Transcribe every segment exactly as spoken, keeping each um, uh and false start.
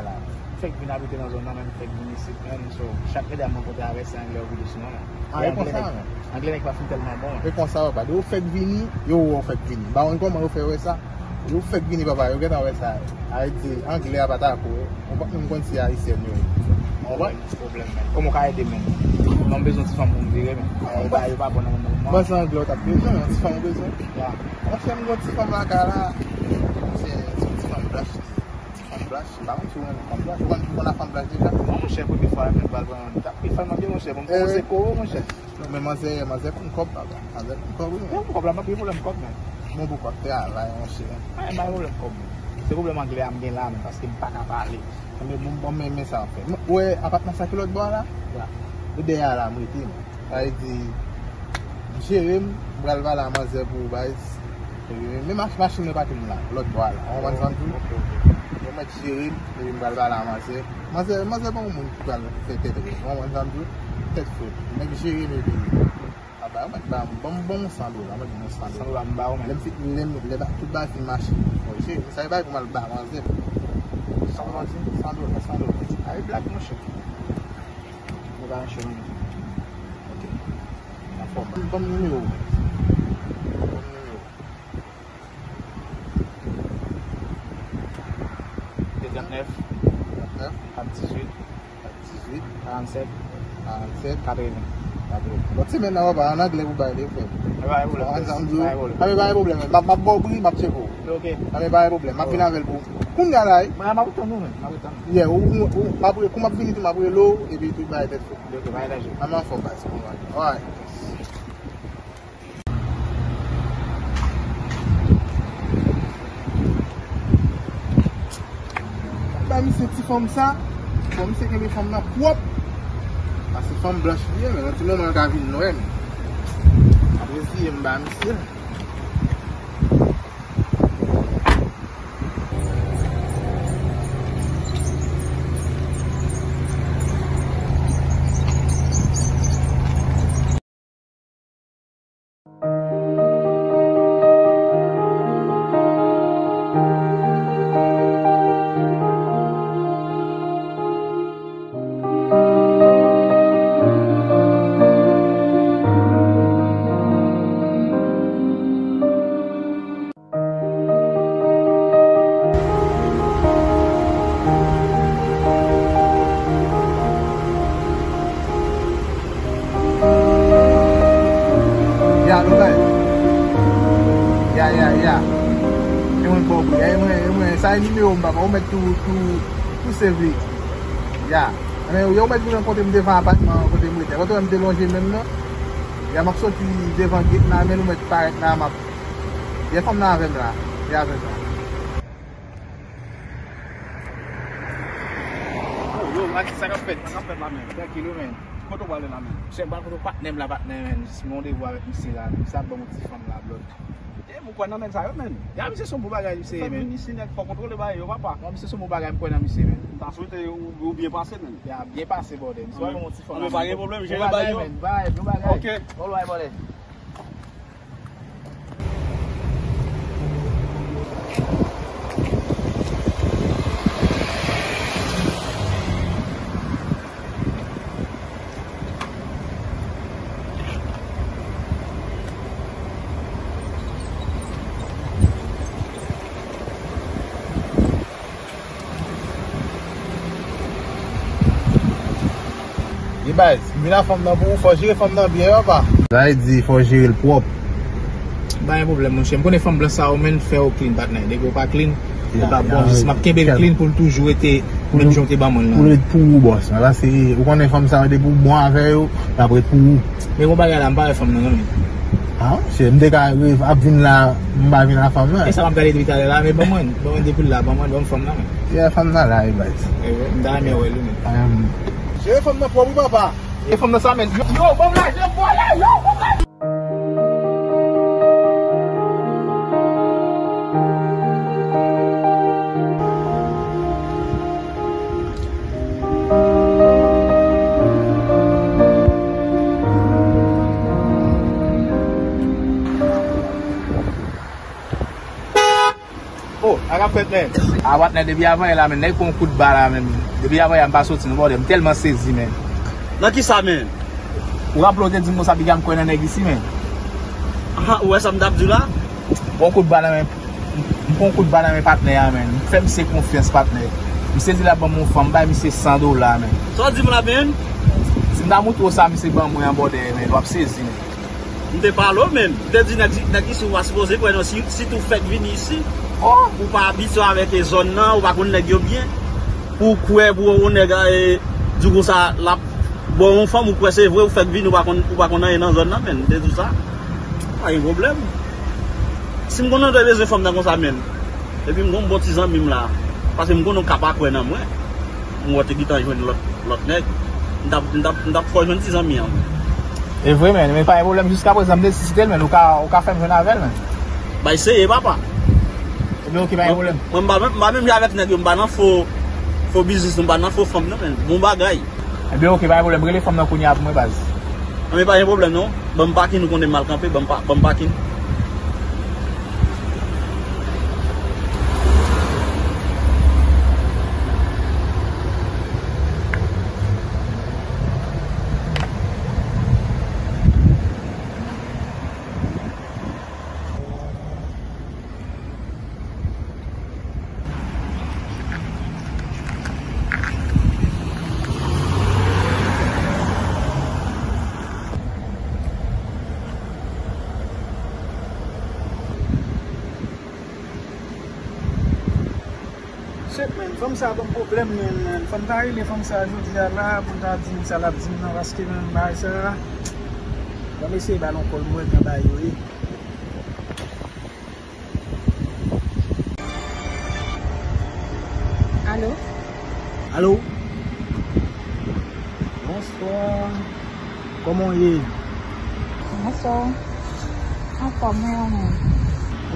la. M fèk vin abite nan zòn nan, men m fèk vin isit menm. So, chak medam m rankontre avè, se anglè yo vide sou mwen. Ah, e konsa, men. Anglè nèg pa fin tèlman bon. E konsa, papa. Depi w fèk vini, yo wè w fèk vini. M pa konn kòman yo fè wè sa. Yo fèk vini, papa. Yo gentan wè sa. Sa vle di, anglè a pa tako. Ou pa menm konn si ayisyèn yo ye. Ou konprann? Pwoblèm, men. Kòman w ka ede, men? Non, m bezwen ti fanm pou m vire, men. Ah, yo pa, yo pa bon nan moman. Bon, se anglè w t ap bezwen, yon ti fanm ou bezwen? Ya. Monchè, m gen yon ti fanm lakay la. Se, se yon ti fanm blanch. Ti fanm blanch, m pa konn si w renmen fanm blanch. Ou konn, ou konn fanm blanch deja? Non, monchè, premye fwa m pral pran yon. T ap pi fanm nan pye, monchè, pou m kòmanse ko, monchè. Non, men manzè, manzè konn kòb, papa. Manzè konn kòb, wi. Bon, kòb la, m pa gen pwoblèm kòb, men. Bon, pou kòb, travay, monchè. Ay, m pa gen pwoblèm kòb. Se pwoblèm anglè a m gen la, men, paske m pa ka pale. Men bon, bon, men, men sa w fè. Ou wè apatman sa ki lòt bò a la? Ya. Ou dèyè a la, m rete, men. Sa vle di, jere m, m pral pale a manzè pou ou, baz. Epi, men mach-, machin mwen pake m la, lòt bò a la. Ou konprann sa m di w? Ok, ok. Ou mèt jere m, epi m pral pale a manzè. Manzè, manzè pa yon moun ki pral fè tèt rèd. Ou konprann sa m di w? Tèt frèt. Nèg jere m epi. A ba, ou mèt ba m, ban m, ban m san dola, ou mèt ban m san dola. San dola m ba ou, men. Lè m fin, lè m, lè ba, tout bagay fin mache. Bon, jere m, sa e bagay pou m al ba manzè. San dola, san dola, san dola. A, e blag, monchè. Mwen pa anchè non. Ok. Anfòm. Ban m nimewo w. Ban m nimewo w. Se trant nèf. Trant nèf. Kat dizuit. Kat dizuit. Karant sèt. Karant sèt. Katreven. Katreven. Lòt semèn nan, papa, an anglè pou bay li, frè. Pa gen pwoblèm. Pa gen pwoblèm. Pa gen pwoblèm. M ap, m ap ba w pri, m ap tcheke w. Ok. Pa gen pwoblèm. M ap vin avè l pou ou. Kounye a la, wi. Mwen, m ap tann ou, men. M ap tann ou. Yeah, ou, ou, ou, m ap re-, kou m ap vini tou, m ap rele w, epi tout bagay tèt frèt. Ok, bagay la je. An anfòm, baz. Alright. Ba misye ti fanm sa. Fò misye kenbe fanm nan pwòp. Paske fanm blanch li ye, men nan ti moman l ka vin nwè, men. Apre si m ba misye. Ya, nou bay. Ya, ya, ya. E mwen ba w pri. E mwen, e mwen, sa e nimewo m, papa. Ou mèt tou, tou, tou save li. Ya. Anben, yo mèt vin rankontre m devan apatman an kote m rete. Kote w wè m te lonje men m nan? Ya, m ap soti devan gate la, men ou mèt parèt la, m ap. Ya, fanm nan avè m la. Ya, avè m la. Oh, yo, atis, sa k ap fèt? Sa k ap fèt la, men? Trankil, wi, men. Kote w prale la, men? Chèf, m pral kote patnè m la, patnè, men. Jis m gen randevou avèk misye la. Misye ap ban m yon ti fanm la, blòd. E, m kwè nan nèg sa yo, men. Ya, misye se yon bon bagay, misye ye, men. Fè vin isi, nèg, fò kontwole bagay yo, papa. Non, misye se yon bon bagay, m kwè nan misye, men. M ta swete ou, ou byen pase, men. Ya, byen pase, bòdè. Misye ap ban m yon ti fanm la, men. Anben, pa gen pwoblèm, jere bagay yo. Bon bagay, men. Bay, bon bagay. Ok. Bon bagay, bòdè. Ebaz, m vin ak fanm nan pou ou, fò jere fanm nan byen, papa. Sa vle di, fò jere l pwòp. Pa gen pwoblèm, monchè. M konnen fanm blan sa yo, men fè yo clean, patnè. Depi yo pa clean, yo pa bon. Jis m ap kenbe l clean pou l toujou rete menm jan w te ban mwen l lan. Pou l ret pou ou, bòs. Paske ou konnen fanm sa yo, depi w bon avè yo, y ap ret pou ou. Men gon bagay la, m pa wè fanm nan, non, men. Ah, se m te ka ap vin la, m pa vin ak fanm nan. E sa m ap gade depi talè la, men ban mwen, ban mwen depi l la, ban mwen, ban m fanm nan, men. Yeah, fanm nan la, e baz. M ta renmen wè l, wi, men. Jere fanm nan pwòp, wi, papa. E fanm nan sa, men. Yo, yo, ban m lajan, vòlè, yo, ban m lajan. Oh, I got Sa fèt, men. A, patnè, depi avanyè la, men, nèg pran yon kout ba la, men. Depi avanyè, m pa soti, non, brother. M tèlman sezi, men. Nan ki sa, men? Ou raple w te di m konsa, piga m kwè nan nèg isi, men. Aha, ou wè sa m t ap di w la? Bon kout ba nan men, m pran yon kout ba nan men patnè a, men. M fè misye konfyans, patnè. Misye di l ap ban m yon fanm, m bay misye san dola, men. Sa w di m la, men? Si m ta moutre w sa misye ban mwen an, brother, men, w ap sezi, men. M te pale w, men. M te di nèg, nèg isi ou pa sipoze kwè non, si, si tou fèk vini isi, ou pa abitye avèk e zòn nan, ou pa konn nèg yo byen. Pou w kwè, pou yon nèg, e, di w konsa, l ap ba w yon fanm, ou kwè se vre, ou fèk vini, ou pa konn, ou pa konn anyen nan zòn nan, men. M te di w sa. Pa gen pwoblèm. Si m konnen w te bezwen fanm nan konsa, men. Epi m gon bon ti zanmi m la. Paske m konnen w ka pa kwè nan mwen. M wè w te gentan jwenn lòt, lòt nèg. M t ap, m t ap, m t ap fè w jwenn ti zanmi an. E vre, men. Men pa gen pwoblèm. Jiskaprezan, m te sisite l, men. Ou ka, ou ka fè m jwenn avè l, men. Bay seye, papa. Ebyen, oke, pa gen pwoblèm. Mwen, m pa menm, m pa menm jan avèk nèg yo. M pa nan fo, fo biznis, m pa nan fo fanm, non, men. Bon bagay. Ebyen, oke, pa gen pwoblèm. Rele fanm nan kounye a pou mwen, baz. Anben, pa gen pwoblèm, non. Ban m pakin, ou konnen m al kanpe, ban m pa, ban m pakin. Shit, man, fanm sa ban m pwoblèm, man, man. Fò m ta rele fanm sa jodi a la, pou m ta di l sa l ap di m nan, paske, man, bagay sa, ban m eseye ba l yon kòl, m wè jan bagay yo ye. Alo? Alo? Bonswa. Kòman w ye? Bonswa. Anfòm, e ou menm?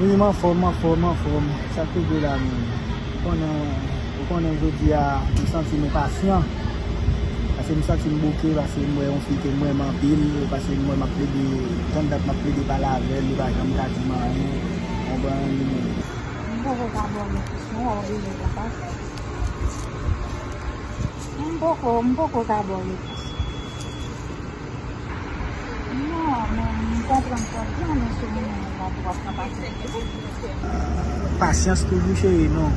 Wi, m anfòm, m anfòm, m anfòm. Sa k rive la menm? Ou konnen, ou konnen jodi a, m santi m enpasyan. Paske m santi m bouke, paske m wè yon fi ke m renmen anpil, paske m wè m ap plede, tann dat m ap plede pale avè l, li pa janm ka di m anyen, konprann? M poko ka ba w repons non, w oblije konprann. M poko, m poko ka ba w repons. Non, men m konprann, konprann, men sou moman an, w ap, w ap nan pasyans tou. Pasyans toujou, cheri, non.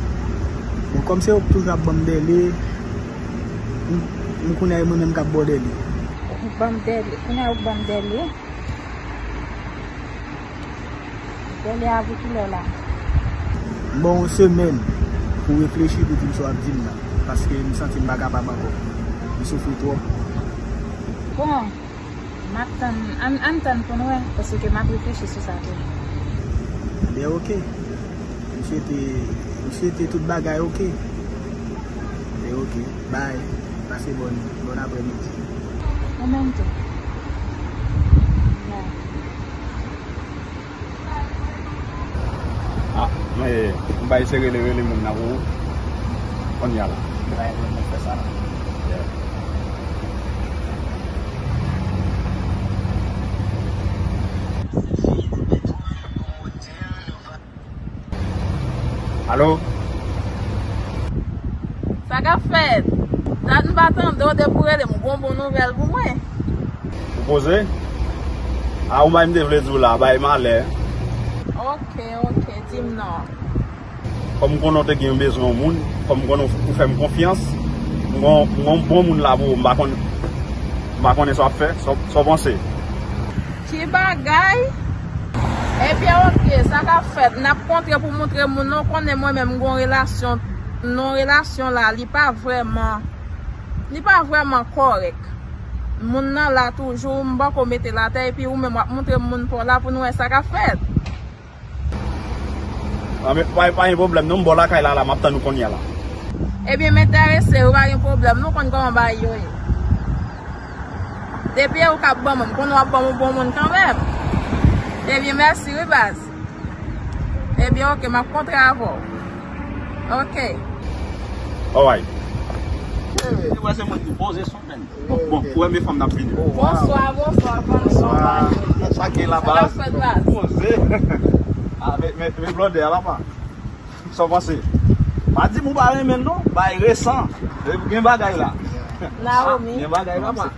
Bon, kòm se ou k toujou ap ban m dèle, m, m kounye a e mwen menm k ap ba w dèle. Ou ban m dèle, kounye a ou ban m dèle. Dèle avou kilè la? M ba w yon semèn pou w reflechi, pou di m sa w ap di m nan. Paske m santi m pa kapab ankò. M soufri twòp. Bon, m ap tann, ann, ann tann pou n wè, paske m ap reflechi sou sa tou. Ebyen, oke. M swete, m swete tout bagay oke. Ebyen, oke. Bye. Pase bòn, bòn aprèmidi. Ou menm tou. Bye. Ah, men, m bay se rele, rele moun nan pou ou. Kounye a la. Bay moun nan fè sa la. Yeah. Alo? Sa k ap fèt? Dat m pa tande w, depi w rele m, ou gon bon nouvèl pou mwen. Ou poze? A, ou bay m te vle di w la, bay malè. Oke, oke, di m non. Kòm m konnen w te gen bezwen yon moun, kòm m konnen w, ou fè m konfyans, m gon, m gon bon moun la pou ou, m pa konn, m pa konnen sa w ap fè, sa w, sa w panse. Ki bagay? Ebyen, oke, sa k ap fèt? N ap kontre pou moutre moun nan, ou konnen mwen menm, m gon relasyon, non, relasyon la, li pa vrèman, li pa vrèman kòrèk. Moun nan la toujou, m poko mete l atè, epi ou menm w ap moutre m moun pa w la pou nou wè sa k ap fèt. Anben, pa, pa gen pwoblèm non, m bò lakay la, la, m ap tann ou kounye a la. Ebyen, m enterese, ou pa gen pwoblèm, nou konn kòman bagay yo ye. Depi e ou k ap ban mwen, m konnen w ap ban m yon bon moun kanmenm. Ebyen, mèsi wi, baz. Ebyen, oke, m ap kontre avè w. Oke. Alright. Ou wè se mwen ki poze sou. Bon, bon, ou wè men fanm nan ap vini. Bonswa, bonswa, fanm. Bonswa. Sa k gen la, baz? Sa k ap fèt, baz? Poze. Ah, men, men, men blòdè a, papa. Sa w panse? Pa di m ou pa renmen l non, bay resan. Gen bagay la. Naomi. Gen bagay la, pa.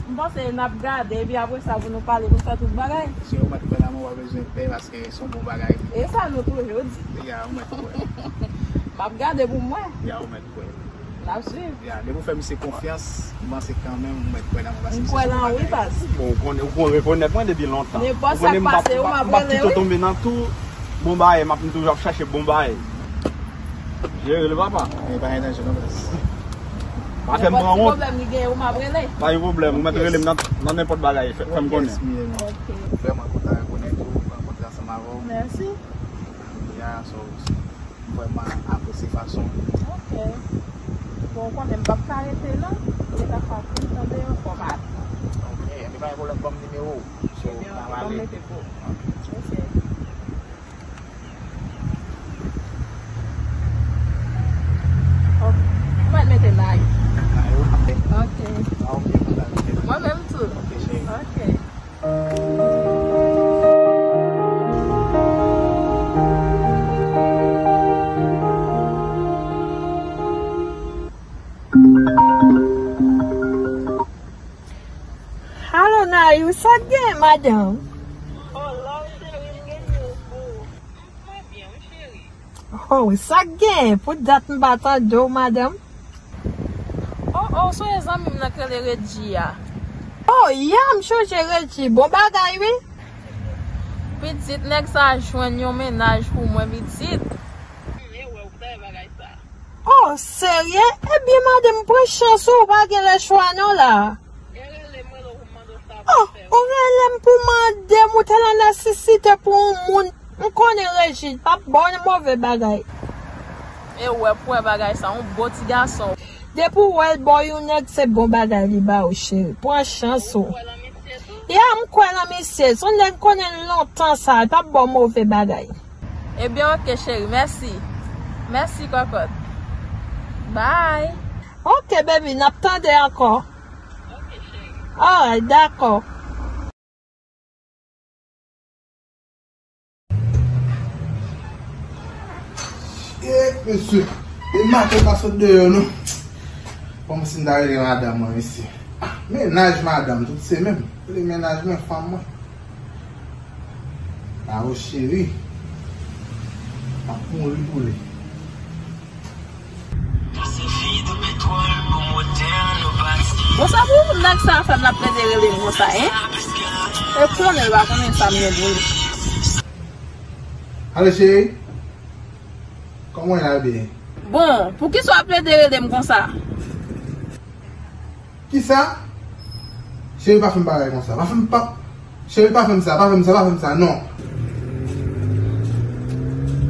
M panse n ap gade, epi apre sa pou nou pale, pou n fè tout bagay. Se ou mèt kwè nan mwen, w pa bezwen pè, paske se yon bon bagay. E sa nou toujou di. Ya, ou mèt kwè. M ap gade pou m wè. Ya, ou mèt kwè. N ap swiv. Ya, depi w fè misye konfyans, m panse kanmenm ou mèt kwè nan mwen, paske m kwè nan ou, wi, baz. Bon, ou konnen, ou konnen, rekonèt mwen depi lontan. Nenpòt sa k pase, ou m ap rele, wi. M ap toutan tonbe nan tou. Bon bagay, m ap toujou ap chache bon bagay. Jere l, papa. Men pa gen danje non, baz. Pa fè m pran wont. Nenpòt ti pwoblèm li genyen, ou m ap rele. Pa gen pwoblèm, ou mèt rele m nan, nan nenpòt bagay, fè, fè m konnen. Ok. Vrèman kontan rekonèt ou, rankontre ansanm avè w. Mèsi. Ya, so, m vrèman apresye fason w. Ok. Bon, ou konnen m p ap ka rete non. Lè ta fè pou m tande yon fòmat. Ok, ebyen pa gen pwoblèm, ban m nimewo w. So, n ap ale. Ebyen, ok, ban m mete pou ou. Ok. Ok. Mwen mete la. Ok. Mwen menm tou. Ok. Alo, Nayou, sa k gen, madanm? Oh, love chérie, m gen news pou ou. M pa byen, wi, cheri. Oh, sa k gen? Pou dat m pa tande w, madanm. Oh, oh, sonje zanmi m nan k rele Reggie a. Oh, ya, m sonje Reggie. Bon bagay, wi. Pitit, nèg sa jwenn yon mennaj pou mwen, pitit. M wè ou ta wè bagay sa. Oh, serye? Ebyen, madanm, pran chans ou, ou pa gen lechwa non la. E rele m, rele w pou m mande w sa pou fè. Oh, ou rele m pou mande m, ou te nan nesesite pou yon moun. M konnen Regi p ap ba w move bagay. E ou wè pou wè bagay sa, yon bon ti gason. Depi w wè l ba w yon nèg, se bon bagay li ba w, cheri. Pran chans ou. Ou kwè nan misye tou? Ya, m kwè nan misye. Se yon nèg m konnen l lontan sa, l p ap ba w move bagay. Ebyen, oke, cheri, mèsi. Mèsi, kòkòt. Bye. Oke, baby, n ap tande ankò. Oke, cheri. Alright, dakò. E, mesye, e maten pa sot deyò, non. Kòmsi m ta rele madanm mwen, mesye. Ah, mennaj madanm, tout se menm. Rele mennaj mwen, fanm mwen. Awo cheri, m ap mouri pou li. Bon, sa pou nèg sa fè m l ap plede rele m konsa, en? E konnen l pa konnen sa m gen pou li. Alo, cheri. Kòman w ye, byen? Bon, poukisa w ap plede rele m konsa? Kisa? Cheri, pa fè m bagay konsa. Pa fè m, pa, cheri, pa fè m sa, pa fè m sa, pa fè m sa, non.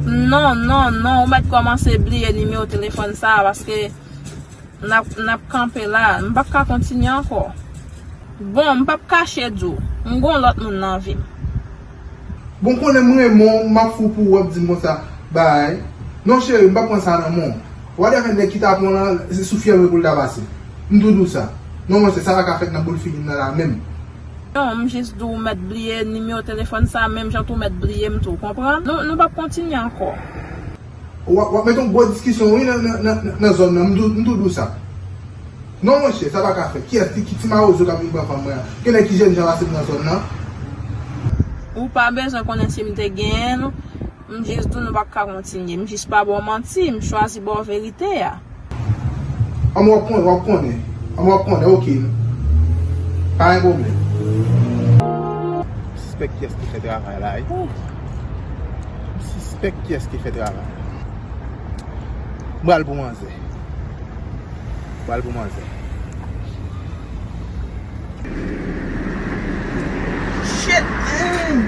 Non, non, non, ou mèt kòmanse bliye nimewo telefòn sa a, paske n ap, n ap kanpe la. M p ap ka kontinye ankò. Bon, m p ap kache di w, m gon lòt moun nan vi m. Bon, konnen m renmen w, m ap fou pou w, w ap di m konsa, bay. Non, cheri, m p ap pran sa nan men w. W a dèfè nèg ki ta pran w lan, se sou fyèv li pou l ta pase. M tou di w sa. Non, monchè, sa pa ka fèt nan boul figi m nan la menm. Non, m jis di w mèt bliye nimewo telefòn sa, menm jan tou mèt bliye m tou, konprann? Nou, nou p ap kontinye ankò. W ap, w ap mete yon gwo diskisyon, wi, nan, nan, nan, nan zòn nan. M tou, m tou di w sa. Non, monchè, sa pa ka fèt. Kiyès ki, ki ti mawozo k ap vin pran fanm mwen an? Gen nèg ki jènjan pase m nan zòn nan. Ou pa bezwen konnen si m te genyen l. M jis di w nou p ap ka kontinye. M jis pa ba w manti. M chwazi ba w verite a. Ann, w ap konnen, w ap konnen. Ann, w ap konnen, oke. Pa gen pwoblèm. M sispèk kiyès ki fè travay la, wi. M sispèk kiyès ki fè travay la. M pral pou manzè. M pral pou manzè. Shit, man!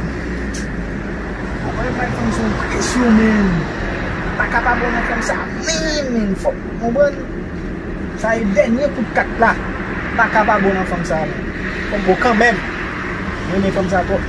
Papa, yo bay fanm sa yon presyon, man. Pa ka pa bon nan fanm sa, man, man. Fòk ou konprann. Sa e dènye kout kat la. Pa ka pa bon nan fanm sa, man. Fòk bon kanmenm. Mwen renmen fanm sa twòp.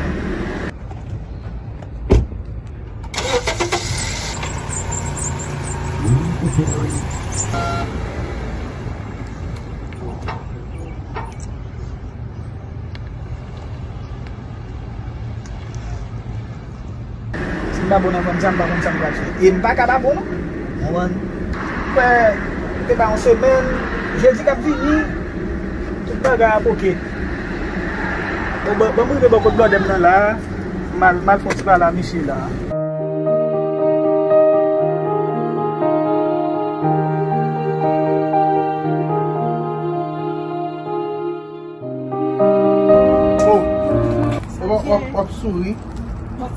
Abone, konn sa m pa konn sa m pral fè. E m pa ka pa bon non. Ou konprann? Kwè, te ba yon semèn, jedi k ap vini, tout bagay ap oke. Bon, ban, ban m rive bò kot blòdè m nan la, m al, m al fè yon ti pale a misye la. Oh, w ap, w ap, w ap souri.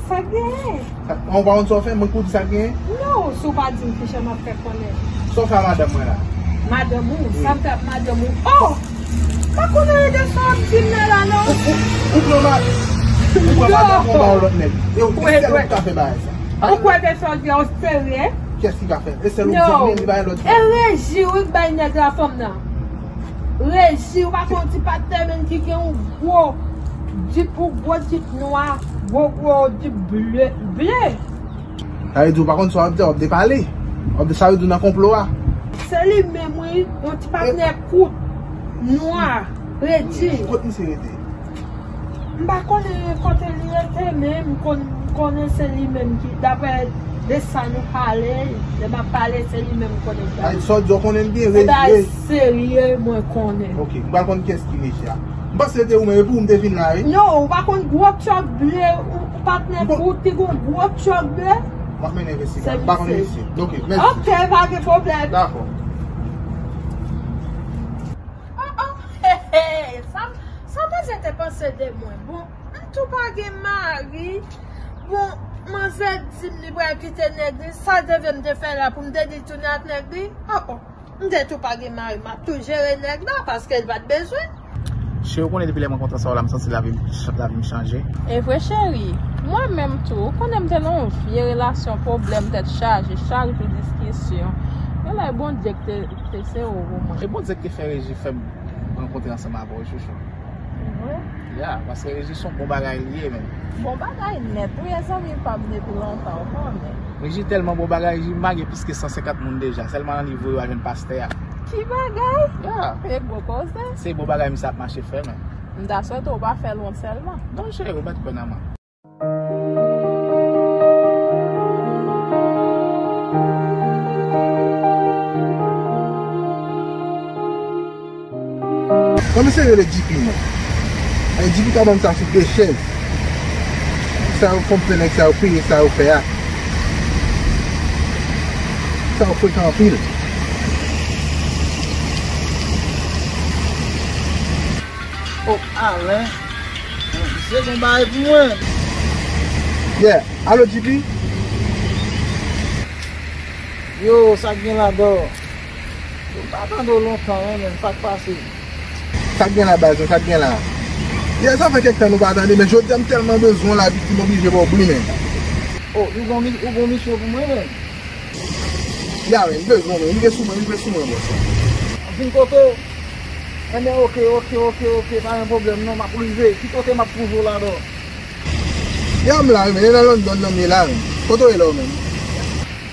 Sa k genyen? Sa, ou pa konn sa w fè, mwen ki w di sa k genyen? Non, si w pa di m, kijan m ap fè konnen? Sa w fè a madanm mwen la? Madanm ou? Wi. Sa m fè ak madanm ou? Oh! Pa konnen de sa w ap di m nan la, non. Ou, ou, ou pran ma-, ou pran madanm ou ba yon lòt nèg. E ou, e sèl ou ki ka fè bagay sa. Ou kwè de sa w di a, ou serye? Kiyès ki ka fè? E sèl ou ki di m li ba yon lòt nèg. E Reji, wi, k bay nèg la fanm nan. Reji, ou pa konn ti patnè menm ki gen yon gwo jip, yon gwo jip nwa, gwo, gwo jip ble, ble. Sa vle di ou pa konn sa w ap di a, w ap depale. W ap di sa vle di w nan konplo a. Se li menm wi, yon ti patnè kout, nwa, redi. Kot misye rete? M pa konnen kote li rete, men m konn, m konnen se li menm ki, daprè de sa nou pale, lè m ap pale, se li menm m konnen ki. Ay, sa w di w konnen l byen, e bagay serye, mwen konnen. Ok, m pa konn kiyès ki Reji a. M panse se te ou menm, epi ou m te vin la, wi. Non, ou pa konn gwo tchòk ble, ou patnè pou ou te gon gwo tchòk ble. M ap mennen envestigasyon. M pa konn misye. Ok, mèsi. Ok, pa gen pwoblèm. Dakò. Oh, oh, he, he, sa, sa manzè te panse de mwen. Bon, m tou pa gen mari. Bon, manzè di m li pral kite nèg li. Sa devye m te fè la pou m te di tounen ak nèg li? Oh, oh. M te tou pa gen mari, m ap tou jere nèg la paske l pa t bezwen. Cheri, ou konnen depi lè mwen kontre ansanm w la, m santi lavi m, lavi m chanje. E vre, cheri. Mwen menm tou, ou konnen m te nan yon vye relasyon, pwoblèm, tèt chaje, chak jou diskisyon. Yon lè Bondye ki te, ki te sere w pou mwen. E Bondye ki te fè Reji fè m rankontre ansanm avè w, chouchou. Vre? Ya, paske Reji se yon bon bagay li ye, men. Bon bagay nèt. Wi, e zanmi pa m depi lontan, ou konnen. Reji tèlman bon bagay, Reji marye plis ke san senkant moun deja. Sèlman li voye w al jwenn pastè a. Ki bagay? Ya. E gwo koze. Se bon bagay misye ap mache fè, men. M ta swete w pa fè l wont sèlman. Non, cheri, ou mèt kwè nan mwen. Kòman misye rele J P non? Ay, J P ka ban m sa sou de chèz. Sa yo konprann nèg sa yo peye sa yo fè a. Sa yo frekan anpil. Oh, Alen. Misye gon bagay pou mwen. Yeah, alo J P? Yo, sa k gen la, dò? Yo, m pa tande w lontan, wi, men sa k pase? Sa k gen la, baz, sa k gen la? Yeah, sa fè kèk tan nou pa tande, men jodi a m tèlman bezwen w la, viktim, m oblije ba w bri, men. Oh, ou gon mi-, ou gon misyon pou mwen, men? Ya, men, m bezwen w, men. Rive sou mwen, rive sou mwen, bòs. M vin kote w. Enben, oke, oke, oke, oke, pa gen pwoblèm non, m ap rive. Ki kote m ap twouve w la, dò? Ya, m la, wi, men, e nan London nan m ye la, wi. Kote w ye la, ou menm?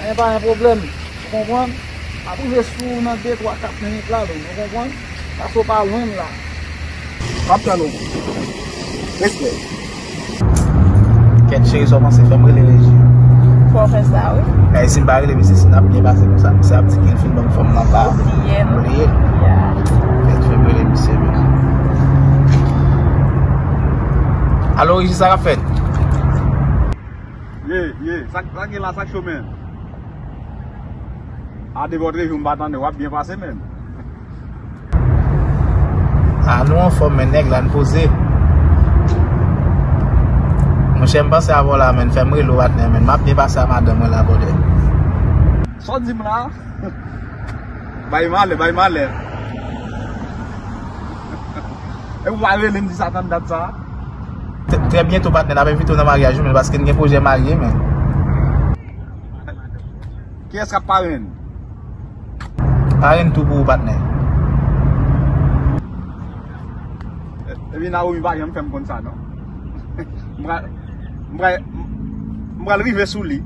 Enben, pa gen pwoblèm. Ou konprann? M ap rive sou ou nan de, twa, kat minit la, menm. Ou konprann? Paske w pa lwen m la. M ap tann ou. Respè. Kèt cheri, sa w panse? Fè m rele Reji. Fò w fè sa, wi. E si m pa rele misye, si n ap byen pase konsa, misye ap di ke l fin ban m fanm nan pa. Ou bliye l. Bliye l. Ya. Kèt, fè m rele misye, men. Alo, Reji, sa k ap fèt? Ye, ye, sa, sa gen la, sa k cho, men? A, depi w te jou m pa tande, w ap byen pase, men. A, nou anfòm, men nèg la, n poze. Monchè, m panse avè w la, men, fè m rele w, patnè, men. M ap byen pase a madanm mwen la, brother. Sa w di m la? Bay malè, bay malè. E ou pa rele m di sa tann dat sa? Trè, trè byento, patnè, n ap envite w nan maryaj ou, men, paske n gen pwojè marye, men. Kiyès k ap parenn? Parenn tou pou ou, patnè. E, epi Naomi pa janm fè m konn sa, non. M pral, m pral, m pral rive sou li.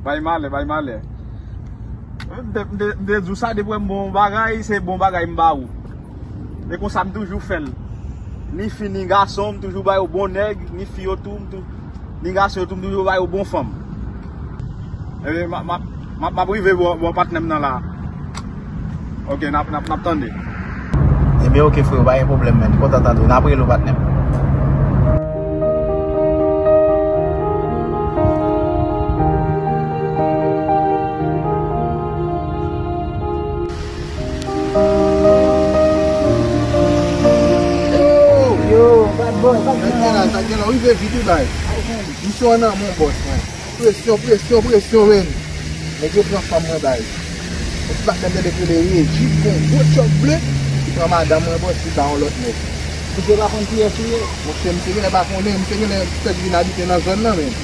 Bay malè, bay malè. M te, m te, m te di w sa, depi w wè m bon bagay, se bon bagay m ba ou. E konsa m toujou fè l. Ni fi, ni gason, m toujou ba yo bon nèg, ni fi yo tou, m tou, ni gason yo tou, m toujou ba yo bon fanm. Ebyen, m ap, m ap, m ap, m ap rive bò, bò patnè m nan la. Ok, n ap, n ap, n ap tande. Ebyen, ok, freo, pa gen pwoblèm, menn. Kontan tande w. N ap rele w, patnè m. Yo, yo, bad boy, bad boy. Sa gen la, sa gen la, w rive vit wi, bay. Misyon an nan men w, bòs mwen. Presyon, presyon, presyon, menn. Nèg yo pran fanm mwen, bay. Yon ti patnè m tande k rele Regi, gon gwo tchòk ble, li pran madanm mwen, bòs, li ba yon lòt nèg. Misye pa konn kiyès ou ye? Monchè, misye genlè pa konnen, misye genlè fèk vin abite nan zòn nan, menn.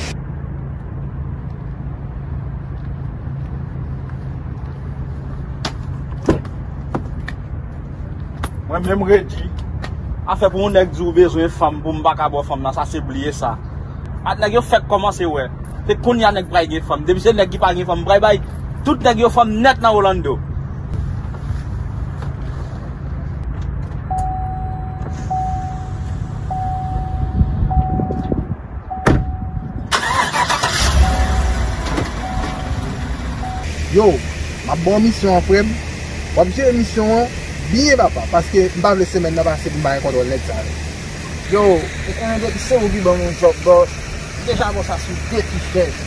Mwen menm, Regi, afè pou yon nèg di w bezwen fanm pou m pa ka ba w fanm nan, sa se bliye sa. Ak nèg yo fèk kòmanse wè. Se kounye a nèg pral gen fanm. Depi se nèg ki pa gen fanm, pral bay tout nèg yo fanm nèt nan Orlando. Yo, m ap ba w misyon an, frè m. W ap jere misyon an byen, papa, paske m pa vle semèn nan pase pou m pa gen kontwòl nèg sa yo. Yo, ou konnen depi se ou ki ban m yon djòb, bòs, m deja bòs a sou de ti chèz.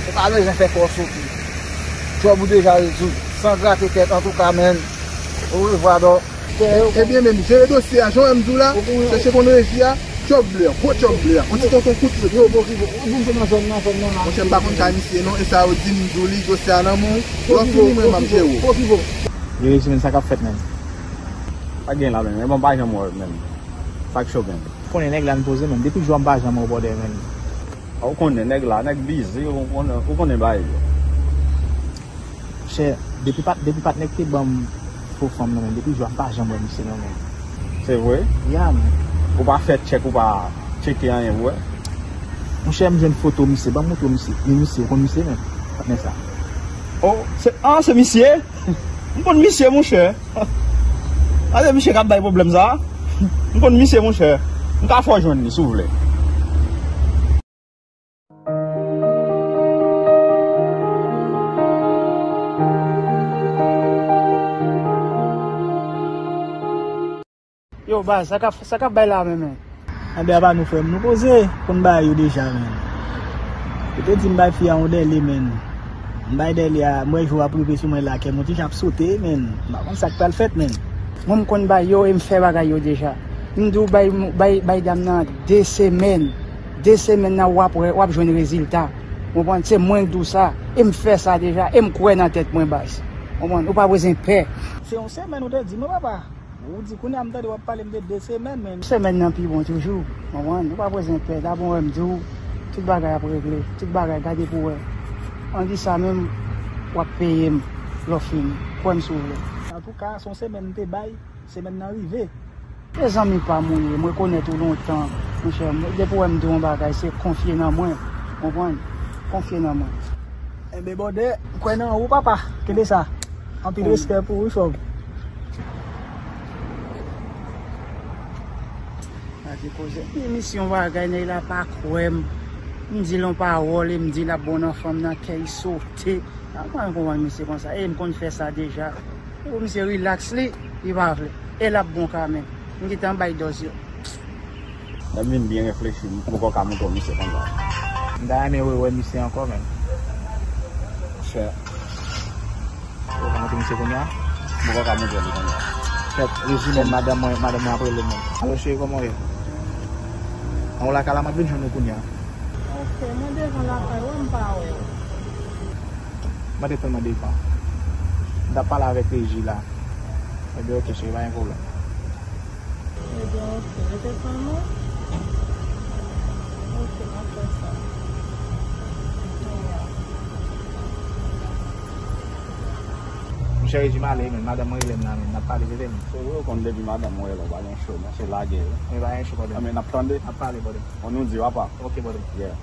Ou pa bezwen fè kò w sote. Djòb ou deja rezoud. San grate tèt, antouka, menn. Orevwa, dò. Ebyen, menm, jere dosye a, jan w wè m di w la, chèche konn Regi a, tchòk ble a, gwo tchòk ble a, yon ti tonton kout. Yo, bon, ki bon, ou di m se nan zòn nan, zòn nan la. Monchè, m pa konn kay misye non, e sa yo di m di w li, dosye a nan men w, lè w fini, mwen, m ap jere w. Yo, Regi, menn, sa k ap fèt, menn? Pa gen la, menn, men bon, m pa janm wè, menn. Sa k cho, menn. Konnen nèg la n poze, menn, depi jou a m pa janm wè w bòdè, menn. Ou konnen nèg la, nèg bize, ou konnen, ou konnen bagay yo. Monchè, depi pat, depi patnè k te ban m fo fanm nan, menn, depi jou a m pa janm wè misye non, menn. Se vre? Ya, menn. Ou pa fè tchèk, ou pa tcheke anyen pou wè? Monchè, m jwenn foto misye, ban m montre w misye. Men misye, ou konn misye menm? Patnè sa. Oh, se, ah, se misye? M konn misye, monchè. Ah, se misye k ap bay pwoblèm sa? M konn misye, monchè. M ka fè w jwenn li, si w vle. Yo, baz, sa k ap, sa k ap bay la menm, men? Anben, apa nou, frè m, nou poze, konn bagay yo deja, men. Yo te di m bay fi a yon dèle, men. M bay dèle a, m wè jou ap rive sou mwen la, kè m yon ti jan ap sote, men. M pa konn sa k pral fèt, men. Mwen, m konn bay yo e m fè bagay yo deja. M di w bay, bay, bay dam nan de semèn. De semèn nan, w ap wè, w ap jwenn rezilta. Ou konprann? Se mwen k di w sa. E m fè sa deja. E m kwè nan tèt mwen, baz. Ou konprann? Ou pa bezwen pè. Se yon semèn ou te di mwen, papa. Ou di kounye a m tande w ap pale m de de semèn, men. Semèn nan pi bon toujou. Ou konprann? Ou pa bezwen pè. Dabò, wè m di w, tout bagay ap regle. Tout bagay, gade pou w wè. An di sa menm, w ap peye m lè w fini. Kwè m si w vle. Antouka, se yon semèn m te bay. Semèn nan rive. Mezanmi pa m ou ye, m rekonèt ou lontan, monchè. Depi w wè m di w yon bagay, se konfye nan mwen. Konprann? Konfye nan mwen. Enben, bòdè, m kwè nan ou, papa. Kenbe sa. Anpil respè pou ou, chòv. Gade koze. Emisyon bagay, nèg la pa kwè m. M di l yon pawòl, e m di l ap bon nan fanm nan, kè l sote. A, mwen konprann misye konsa. E m konn fè sa deja. Pou misye rilaks li, li pa vle. E l ap bon kanmenm. M gentan bay dòz yo. Lè m vin byen reflechi, m poko ka montre w misye konsa. M ta renmen rewè misye ankò, men. Monchè. Ou ka montre misye kounye a? M poko ka montre li kounye a. Fèt, rezime, madanm mwen, madanm mwen ap rele m, men. Alo, cheri, kòman w ye? An, w lakay la, m ap vin jwenn ou kounye a. Ok, mwen devan lakay ou, m pa wè w. Mande fanm nan devan. M t ap pale avèk Regi la. Ebyen, ok, cheri, pa gen pwoblèm. Ebyen, ok. Rete fanm ou? Ok, m ap fè sa. Monchè Regi, m ale, men madanm mwen rele m la, men n ap pale, tete m. Se vre, ou konn depi madanm mwen rele w, pa gen cho, men se lage wi. Men pa gen cho, bòdè. Anben, n ap tande. N ap pale, bòdè. Fò nou di, papa. Ok, bòdè. Yeah.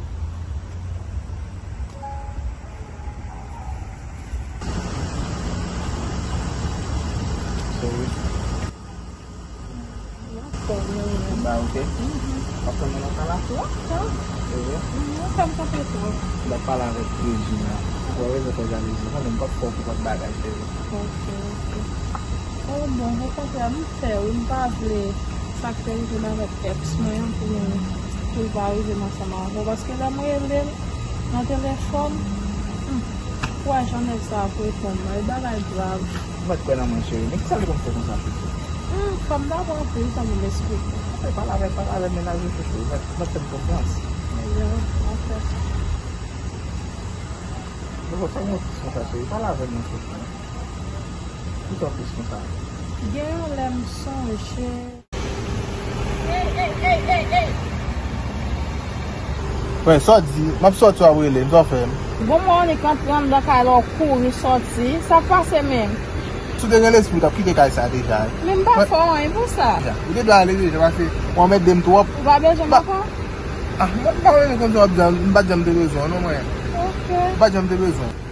Sorry. Ba, ok. W ap tann mwen nan tan la? W ap tann. Evre? Mhm, w ap tann twò. M ap pale avèk Regina. Ou wè rezon fè Regina, ou konnen m p ap fè w pou kont bagay, cheri. Ok, ok. Oh, bon, okontrè, m fè wi, m pa vle sa k te rive m avèk ex mwen an pou, pou l pa rive m ansanm avè w. Paske lè m rele l nan telefòn, hmm, w wè jan nèg sa ap reponn mwen, e bagay grav. Ou mèt kwè nan mwen, cheri. Men kisa l te konn fè konsa, chouchou? Hmm, fò m dabò anpil tann m esplike. Apre, pale avè, pale avè mennaj ou, chouchou. Ou mèt, ou mèt fè m konfyans. Ebyen, m ap fè sa. Bon, fè m yon plis konsa, cheri. Pale avè m non, chouchou. Kisa w plis konsa? Gen yon lè m sonje. Ey, ey, ey, ey, ey! Frè, sa w di, m ap sòti w ap rele m, sa w fè m? Bon, mwen annik antre anndan kay la, w kouri sòti. Sa k pase menm? Si w te gen lespri, w t ap kite kay sa deja. Men m pa fè w anyen pou sa. Deja. Ou te dwe ale deja, paske w anmède m twòp. Ou pa bezwen m ankò? Ah, mwen pa bezwen konn sa w ap di a, m pa t janm te bezwen w non, mwen. Ok. M pa t janm te bezwen w.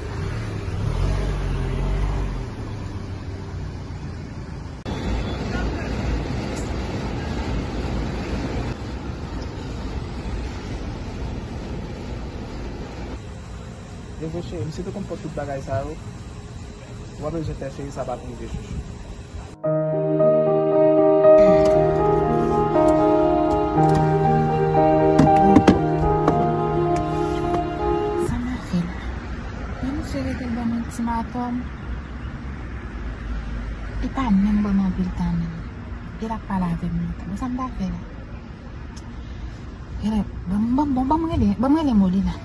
Evre cheri, m si te konn fè tout bagay sa yo, ou pa bezwen pè cheri, sa p ap rive chouchou. Sa m a fè l? Men misye rete l ban m ultimatòm. Li pa menm ban m anpil tan menm. E l ap pale avè m lontan. Bon, sa m ta fè la? Rele, ban m, ban m, bon, ban m rele, ban m rele Molina.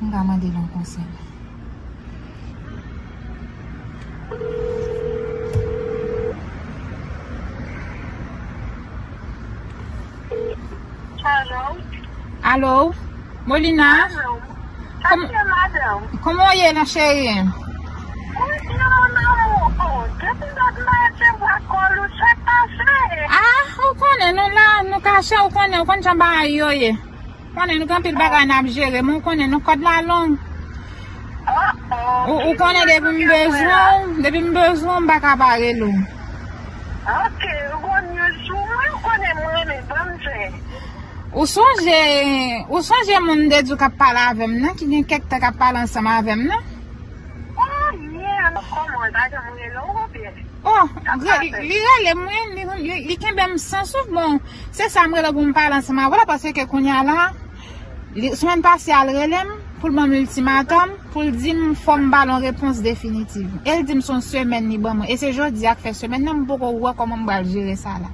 Pou m ka mande l yon konsèy. Alo? Alo? Molina? Alo? Kòm-, Alo, madanm? Kòman w ye la, cheri? Mwen byen, mon amour. Oh, depi lòt maten m pa kòl ou, sa k pase? Ah, ou konnen nou la, nou kache, ou konnen, ou konn jan bagay yo ye. Konnen nou gen anpil bagay n ap jere, men ou konnen nou kòd la long. Oh, oh. Ou, ou konnen depi m bezwen w, depi m bezwen w, m pa ka pa rele w. Ok, ou gon news pou mwen, ou konnen m renmen, ban m zen. Ou sonje, ou sonje moun m te di w k ap pale avè m nan, ki gen kèk tan k ap pale ansanm avè m nan? Oh, yeah, kòman, li pa janm rele w, oubyen? Oh, li rele mwen, li, li, li kenbe m san souf. Bon, se sa m rele pou m pale ansanm avè w la, paske kounye a la, li, semèn pase a, l rele m pou l ban m iltimatòm, pou l di m fò m ba l yon repons definitif. E l di m se yon semèn li ban mwen. E se jodi a k fè semèn nan, m poko wè kòman m pral jere sa la.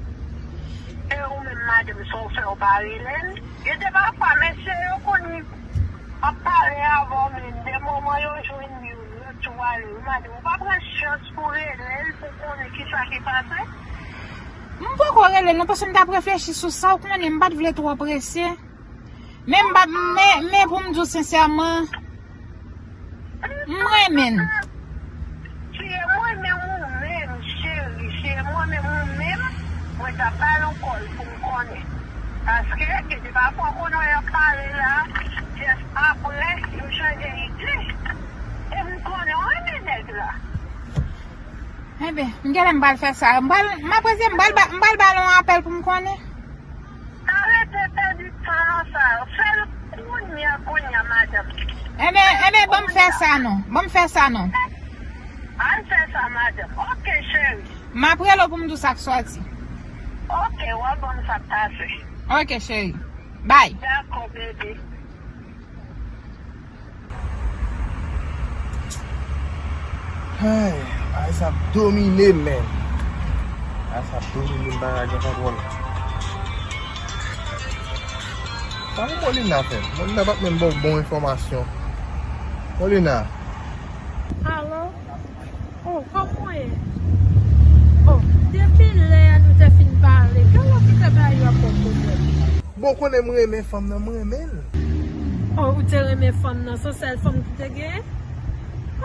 E ou menm, madanm, sa w fè w pa rele l? Gen de pafwa, mesye yo konn ap pale avè w, men de moman yo jwenn youn, yo tou ale. Ou madanm, ou pa pran chans pou rele l, pou konnen kisa ki pase? M poko rele l non, paske m t ap reflechi sou sa, ou konnen m pa t vle twò prese. Men m pa, men, men pou m di w sensèman, m renmen l. Si e mwen menm ou menm, cheri, si e mwen menm ou menm, mwen t ap ba l yon kòl pou m konnen. Paske, gen de pafwa konnen y ap pale la, just apre, yo chanje ide. E m konnen w renmen nèg la. Enben, m genlè m pral fè sa. M pral, m ap rete, m pral ba, m pral ba l yon apèl pou m konnen. Arete pèdi tan nan sa yo. Fè l kounye a, kounye a, madanm. Enben, enben, ban m fè sa non. Ban m fè sa non. Al fè sa, madanm. Ok, cheri. M ap rele w pou m di w sa k sòti. Ok, w ap ban m sa k pase. Ok, cheri. Bye. Dakò, bebe. Hey, bagay sa ap domine m, men. Bagay sa ap domine m, m pa ka gen kontwòl. Sa pou Molina fè? Molina pa t menm ba w bon enfòmasyon. Molina. Alo? Oh, kòman w ye? Oh, depi lè a nou te fin pale, gade lè w kite bagay yo ap ba w pwoblèm. Bon, konnen m renmen fanm nan, m renmen l. Oh, ou te renmen fanm nan, se sèl fanm ki te genyen?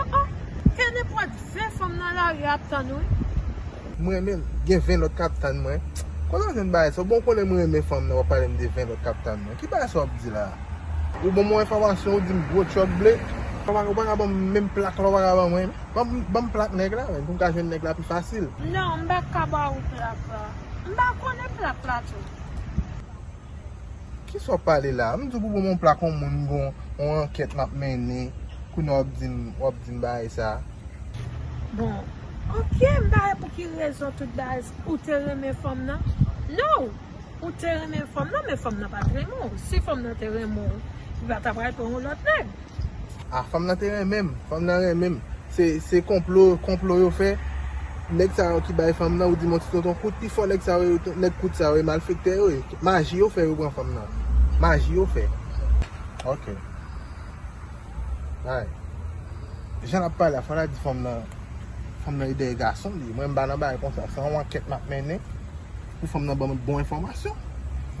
Oh, oh, gen nenpòt ven fanm nan lari a ap tann ou wi. M renmen l, gen ven lòt k ap tann mwen. Kote w jwenn bagay sa? Bon, konnen m renmen fanm nan, w ap pale m de ven lòt k ap tann mwen. Ki bagay sa w ap di la? Ou ban m yon enfòmasyon, ou di m gwo tchòk ble. Ou pa, ou pa ka ban m menm plak la, ou pa ka ban mwen. Ban m, ban m plak nèg la, men, pou m ka jwenn nèg la pi fasil. Non, m pa ka ba ou plak la. M pa konnen plat la tou. Kisa w ap pale la? M di w pou ban m yon plak yon moun gon yon ankèt m ap mennen. Kounye a w ap di m, w ap di m bagay sa. Bon, ok, m pa wè pou ki rezon tout bagay ou te renmen fanm nan. Non, ou te renmen fanm nan, men fanm nan pa t renmen w. Si fanm nan te renmen w, li pa ta pral pran yon lòt nèg. A, fanm nan te renmen m. Fanm nan renmen m. Se, se konplo, konplo yo fè. Nèg sa yo ki bay fanm nan, ou di m yon ti tonton kout, pi fò nèg sa yo, nèg kout sa yo, e malfektè yo ye. Maji yo fè yo pran fanm nan. Maji yo fè. Ok. Ay. Jan l ap pale a, fò l al di fanm nan, fanm nan e dèyè gason li. Mwen, m pa nan bagay konsa. Se yon ankèt m ap mennen pou fanm nan ban m bon enfòmasyon.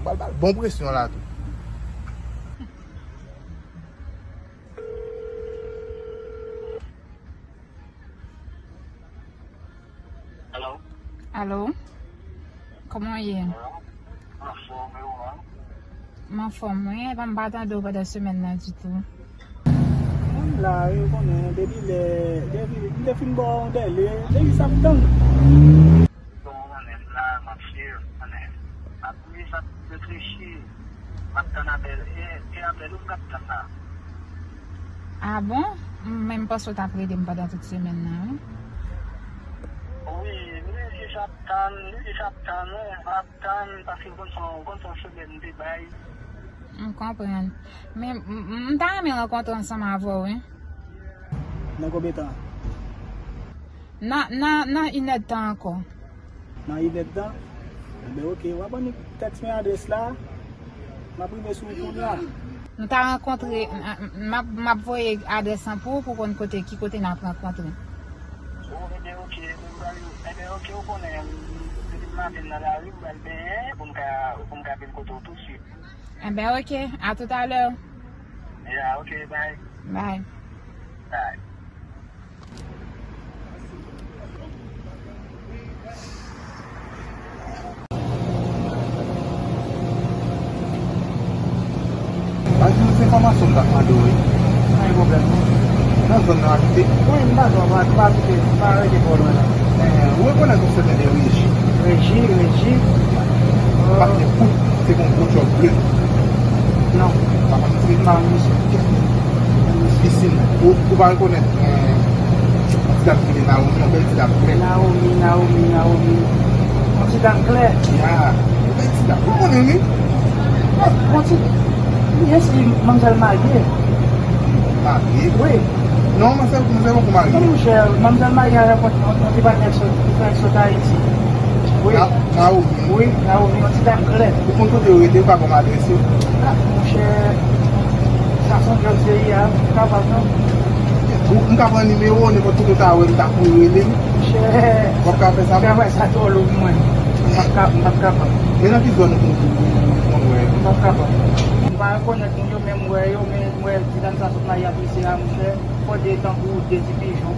M pral ba l bon presyon la tou. Alo? Alo? Kòman w ye? Anfòm, e ou menm? M anfòm, wi. Epa m pa tande w pandan semèn nan ditou. Mwen la, wi, ou konnen, depi lè, depi, m te fin ba w yon dèle, depi sa m tann. Bon, mwen menm la, m ap viv, mwen menm. M ap viv, m ap reflechi. M ap tann apèl, e, e apèl ou m t ap tann la. A bon? M menm panse w t ap rele m pandan tout semèn nan, wi. Wi, m jis ap tann, m jis ap tann, wi, m ap tann, paske w konn se yon, w konn se yon semèn m te bay. M konprann. Men, m, m, m ta renmen rankontre ansanm avè w, wi. Nan konbyen tan? Nan, nan, nan inèdtan ankò. Nan inèdtan? Enben, ok. W ap ban nou tèks mwen adrès la. M ap rive sou ou kounye a. Nou ta rankontre, m, m, m ap, m ap voye adrès lan pou ou, pou w konn kote, ki kote n ap rankontre. O, enben, ok. Enben, m pral, enben, ok, ou konnen, depi maten nan lari, m pral benyen, pou m ka, pou m ka vin kote w tousuit. Enben, ok. A toutalè. Ya, ok, bye. Bye. Bye. Ba m yon ti enfòmasyon m t ap mande w, wi. Pa gen pwoblèm. Nan zòn nan w abite? Wi, m pa twò, m pa, m pa abite, m pa rete twò lwen, non. Eh, ou rekonèt yon sèten de Reji? Reji, Reji? Patnè fout, te gen yon gwo djòb ble. Non. Pa konn li? M pa konn misye. Pisin. Ou, ou pa rekonèt, eh, yon ti dam ki rele Naomi, yon bèl ti dam klè. Naomi, Naomi, Naomi. Yon ti dam klè? Ya. Yon bèl ti dam. Ou konnen li? Yon ti, yes, li, manmzèl marye. Marye? Wi. Non, manzè, manzè poko marye. Non, monchè, manmzèl marye avèk yon, yon, yon ti patnè ki sot, ki fè, ki sot Ayiti. Wi. Na-, Naomi. Wi, Naomi, yon ti dam klè. Ou konn kote yo rete, ou ka ban m adrès yo? A, monchè, sa se yon djòb serye a, m pa kapab non. Ou, m ka pran nimewo w, nenpòt kote w ta wè m ta kouri rele m. Monchè, w ap ka fè sa pou mwen? Travay sa twò lou pou mwen. M p ap ka, m p ap kapab. E nan ki zòn ou, ou, ou, ou konn wè? M p ap kapab. M pa rekonèt moun yo, men m wè yo, men m wè ti dam sa sot marye ak misye a, monchè. Fò de tankou de ti pijon.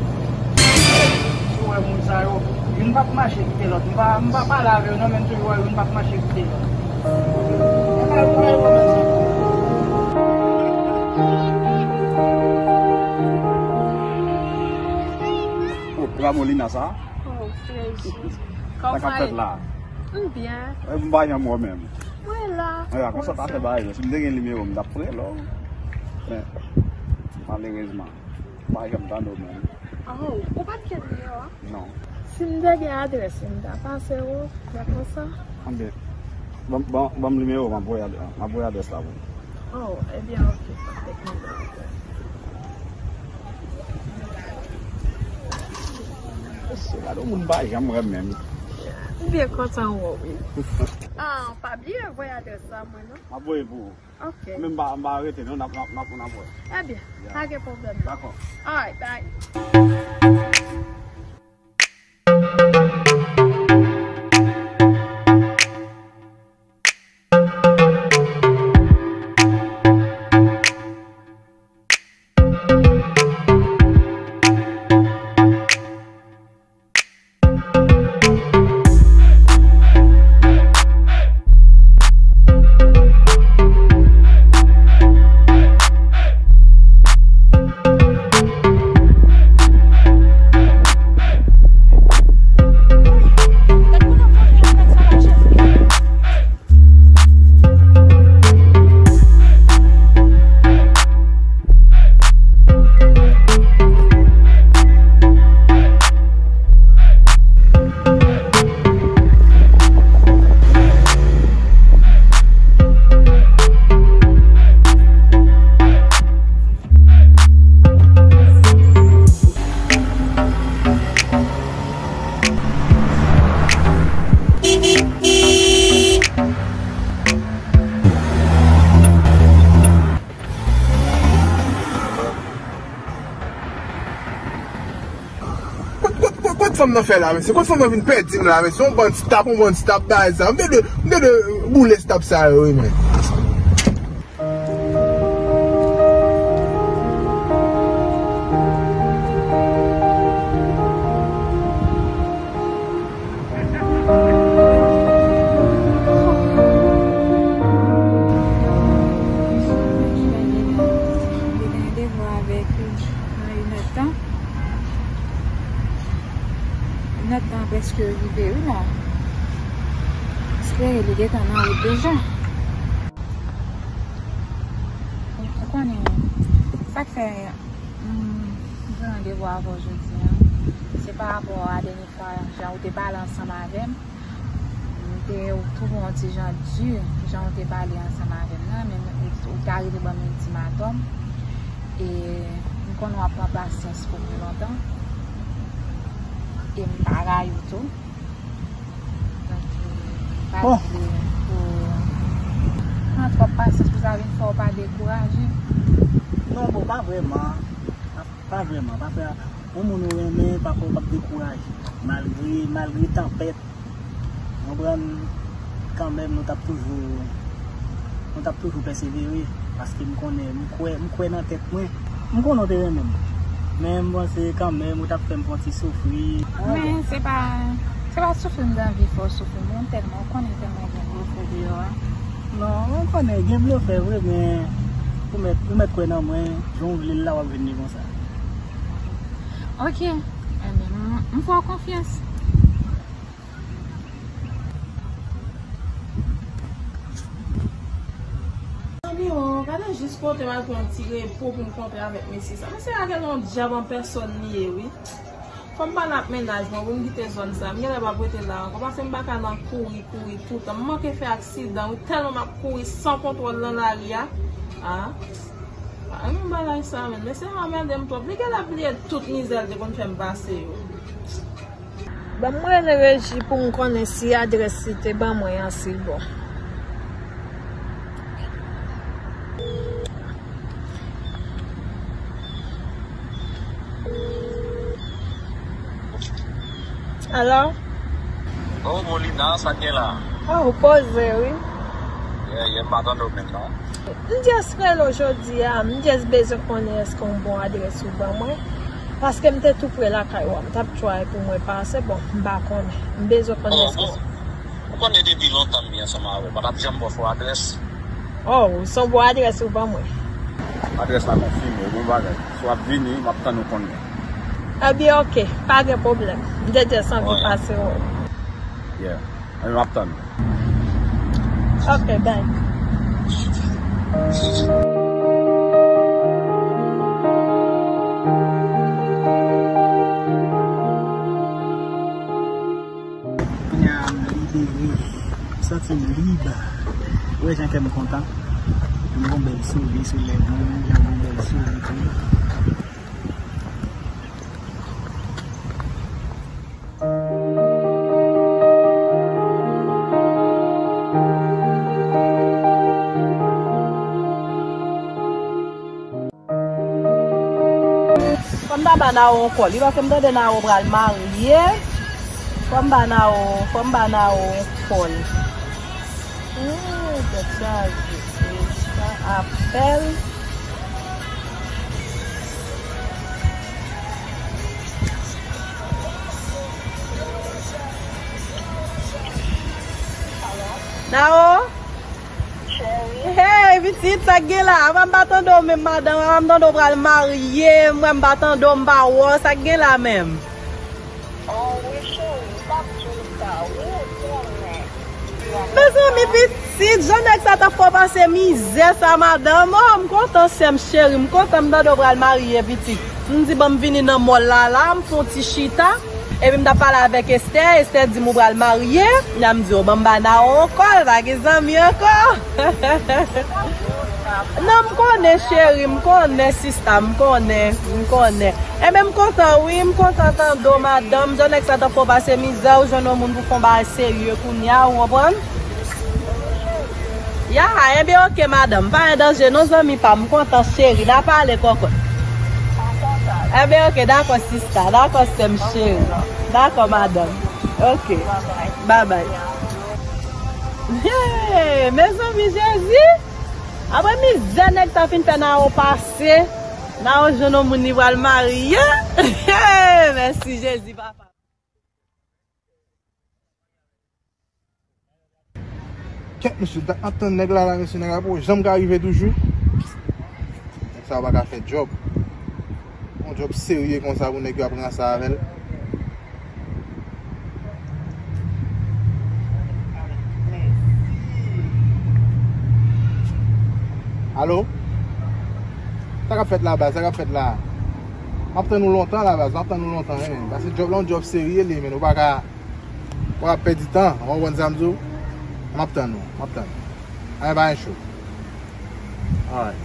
Si w wè moun sa yo, youn p ap mache kite lòt. M pa, m pa pale avè yo non, men m toujou wè youn p ap mache kite lòt. E pa yon pwoblèm sa. Oh, e pa Molina sa? Oh, Fredi. Sa k ap fèt la? M byen. E, m pa janm wè w menm. Mwen la. Mwen la, konsa ta fè bagay yo. Si m te gen nimewo m, m t ap rele w. Men, malerezman, m pa janm tande w menm. Oh, ou pa t gen nimewo a? Non. Si m te gen adrès li, m ta pase w, men konsa. Anben, ban, ban, ban m nimewo w, m ap voye ad-, m ap voye adrès la pou ou. Oh, ebyen, ok, pa t gen nimewo. Mesye, gade yon moun m pa janm wè menm. M byen kontan wè w, wi. Ah, pa bliye voye adrès la mwen, non? M ap voye pou ou. Ok. Men m pa, m pa rete, non, n ap, n ap, n ap, n ap wè. Ebyen, pa gen pwoblèm, non. Dakò. Alright, bye. Fanm nan fè la, mesye. Kot fanm nan vin pèdi m la, mesye? Yon bann stap, yon bann stap, bagay sa. M te dwe, m te dwe boule stap sa yo, wi, men. Li gen devwa avèk li nan inèdtan. Inèdtan prèske rive wi la. Espere li gentan nan wout deja. Ou konnen, sa k fè m gen randevou avè w jodi a, se pa rapò a dènye fwa, jan ou te pale ansanm avè m, m te twouve w yon ti jan di, jan ou te pale ansanm avè m nan, men ou, ou t arive ban m ultimatòm. E m konnen w ap pran pasyans pou pi lontan. E m pa rayi w tou. Donk, e, m pa vle pou pran twòp pasyans pou sa vin fè w pa dekouraje. Non, bon, pa vrèman. Pa, pa vrèman. Paske yon moun ou renmen, pafwa w p ap dekouraje. Malgre, malgre tanpèt, konprann, kanmenm, nou t ap toujou, nou t ap toujou pèsevere. Paske m konnen, m kwè, m kwè nan tèt mwen. M konnen w te renmen m. Men m panse kanmenm, ou t ap fè m pran ti soufri. Men se pa, se pa soufri m t anvi fè w soufri, men tèlman, ou konnen tèlman gen blofè deyò a. Non, mwen konnen gen blofè vre, men ou mèt, ou mèt kwè nan mwen, jan w vle l la, w ap jwenn li konsa. Ok, enben, m, m fè w konfyans. Zanmi, o, gade jis kote m al pran yon ti repo pou m kanpe avèk mesye sa. Mesye a gen yon dyab an pèsòn li ye, wi. Fò m pale ak mennaj mwen pou m kite zòn sa. M genlè p ap rete la ankò, paske m pa ka nan kouri, kouri toutan. M manke fè aksidan, wi, tèlman m ap kouri san kontwòl nan lari a. A, pa renmen bagay sa, menm. Mesye a anmède m twòp. Li genlè bliye tout mizè l te konn fè m pase yo. Ban m rele Reji pou m konnen si adrès li te ban mwen an si bon. Alo? Oh, Molina, sa k gen la? Oh, ou poze, wi. Yeah, yeah, m pa tande w menm, non. M just rele w jodi a, m just bezwen konnen èske yon bon adrès ou ban mwen. Paske m te tou pre lakay ou a, m t ap try pou mwen pase, bon, m pa konnen. M bezwen konnen èske. Ou konnen depi lontan m ye ansanm avè w, m pa t ap janm ba w fo adrès. Oh, se yon bon adrès ou ban mwen. Adrès la konfime, bon bagay. Si w ap vini, m ap tann ou konnen. Ebyen, ok, pa gen pwoblèm. M te just anvi pase wè w. Yeah. Anben, m ap tann ou. Ok, bye. Kounye a, m libere. M santi m lib. Ou wè jan kè m kontan. M gon bèl souri sou lèv mwen, menm jan m gon bèl souri tou. Fò m ta ba Nao yon kòl. Li paske m tande Nao pral marye. Fò m ba Nao, fò m ba Nao yon kòl. Ooh, tèt chaje. Se sa apèl. Nao? Hey, pitit, sa k gen la? Apa m pa tande w menm, madanm? Apa m tande w pral marye? Mwen, m pa tande w, m pa wè w. Sa k gen la menm? Oh, wi, cheri, m t ap di w sa, wi, ou konnen. Mezanmi, pitit, jan nèg sa t ap fè w pase mizè sa, madanm? Oh, m kontan, sè m cheri, m kontan, m tande w pral marye, pitit. M di, ban m vini nan mòl la, la, m fè yon ti chita. Epi m t ap pale avèk Esther, Esther di m ou pral marye. Nan m di, o, ban m ba Nao yon kòl, pa gen zanmi ankò. Non, m konnen, cheri, m konnen, sista, m konnen, m konnen. Enben, m kontan, wi, m kontan tande w, madanm. Jan nèg sa t ap fè w pase mizè, ou jwenn yon moun pou fè yon bagay serye kounye a, ou konprann? Ya, enben, ok, madanm, pa gen danje, non, zanmi pa m, m kontan, cheri, n a pale, kòkòt. Enben, oke, dakò, sista. Dakò, sè m cheri. Dakò, madanm. Oke. Babay. Hey, mezanmi, Jezi! Apre mizè nèg sa fin fè Nao pase, Nao jwenn yon moun li pral marye. Hey, mèsi, Jezi, papa. Kèt, mesye, dat m ap tann nèg la, la, mesye, nèg la poko janm ka rive toujou. Nèg sa yo pa ka fè djòb. Yon djòb serye konsa pou nèg yo ap ranse avè l. Alo? Sa k ap fèt la, baz? Sa k ap fèt la? M ap tann ou lontan la, baz. M ap tann ou lontan, wi, men. Paske djòb la, yon djòb serye li, men. Ou pa ka W ap pèdi tan, w konprann sa m di w? M ap tann ou, m ap tann ou. Anyen pa gen cho. Alright.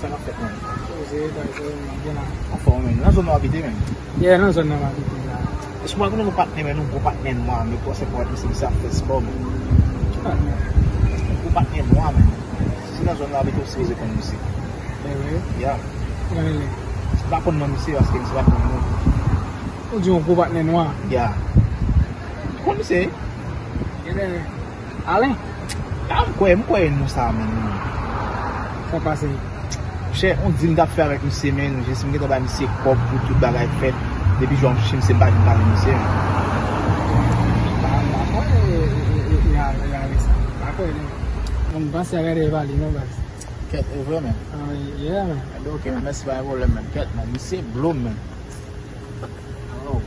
Sa k ap fèt, man? Poze, pa egzanp, m ap byen la. Anfòm, men. Nan zòn nan w abite, men? Yeah, nan zòn nan m abite la. Èske w pa konnen yon patnè, men, yon gwo patnè nwa, men, kòmanse pou misye, misye ap fè spò, men? Ki patnè? Yon gwo patnè nwa, men. Si se nan zòn nan w abite, w sipoze konn misye. Evre? Yeah. Kòman li rele? M pa konn non misye, paske misye pa konn non. Ou di yon gwo patnè nwa? Ya. Ou konn misye? Genlè Alen? Ya, m kwè, m kwè e nou sa menm. Sa pase? Monchè, on dil m t ap fè avèk misye, men, jis m gentan bay misye kòb pou tout bagay fèt. Depi jou a m chèche misye, m pa janm pale misye, men. M pa, m pa kwè e, e, e, e, e avè, e avè sa. M pa kwè, non. Bon, m panse a gade e pale, non, baz. Kèt, e vre, men? Ah, yeah, man. Enben, oke, men, mèsi, pa gen pwoblèm, men. Kèt, men, misye blo m, men. Oh.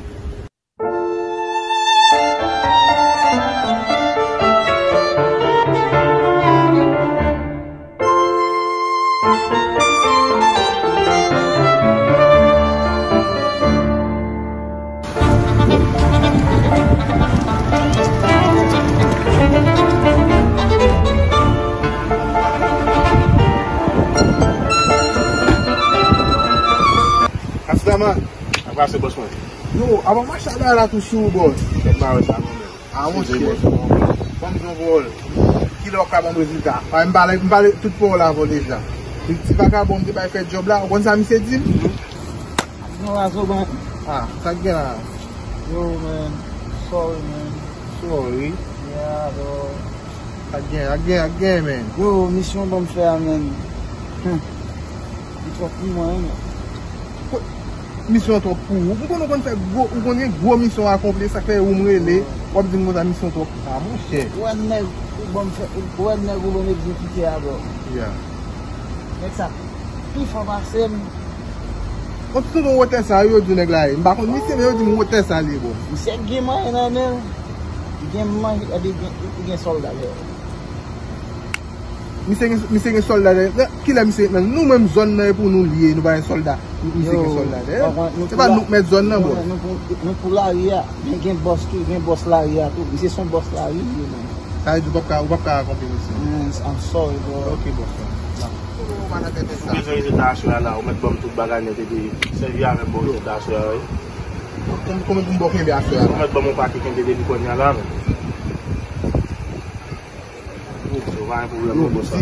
Rastaman. Sa k pase, bòs mwen? Yo, avan mache a bay la tou sou ou, bòs. Kèt, pa wè sa non, men. Ah, monchè. Ban m di w yon pawòl. Kilè w ka ban m rezilta? Paske m pale, m pale tout pawòl avè w deja. Ti vakabon m te bay fè djòb la, ou konn sa misye di m? Non, Razoban. Ah, sa k gen la? Yo, man. Sorry, man. Sorry? Yeah, bro. Ak gen, ak gen, ak gen, men. Yo, misyon ban m fè a, men. Hmm. Li twòp pou mwen, wi, men. Misyon twòp pou ou. Ou konn, ou konn fè gwo, ou konn gen gwo misyon akonpli, sa k fè ou m rele, w ap di m konsa misyon twòp pou sa, monchè. Ou wè nèg ou ban m fè, ou wè nèg ou ban m egzekite a, bro. Yeah. Nèg sa pi fò pase m. Bon, tout yon wotè sa yo di nèg la ye. M pa konn misye, men yo di m wotè sa li ye, bro. Misye gen manyen nan men l. Li gen manyen, epi gen, li gen sòlda dèyè l. Misye gen, misye gen sòlda dèyè l. Kilè misye gen nan nou menm zòn nan e pou nou l ye, nou pa gen sòlda. Misye gen sòlda dèyè l. Se pa nou k mèt zòn nan, bro. Nou pou, nou pou lari a, men gen bòs tou, gen bòs lari a tou. Misye se yon bòs lari li ye, menm. Sa vle di ou p ap ka, ou p ap ka akonpli misyon. Mm, I'm sorry, bro. Ok, bòs la. Ou bezwen rezilta aswè a la, ou mèt ban m tout bagay nèt epi sèvi avè m bon rezilta aswè a, wi. Konbyen pou m ba w kenbe aswè a la? Ou mèt ban m yon pake kenbe depi kounye a la, men. Yo, pa gen pwoblèm non, bòs la.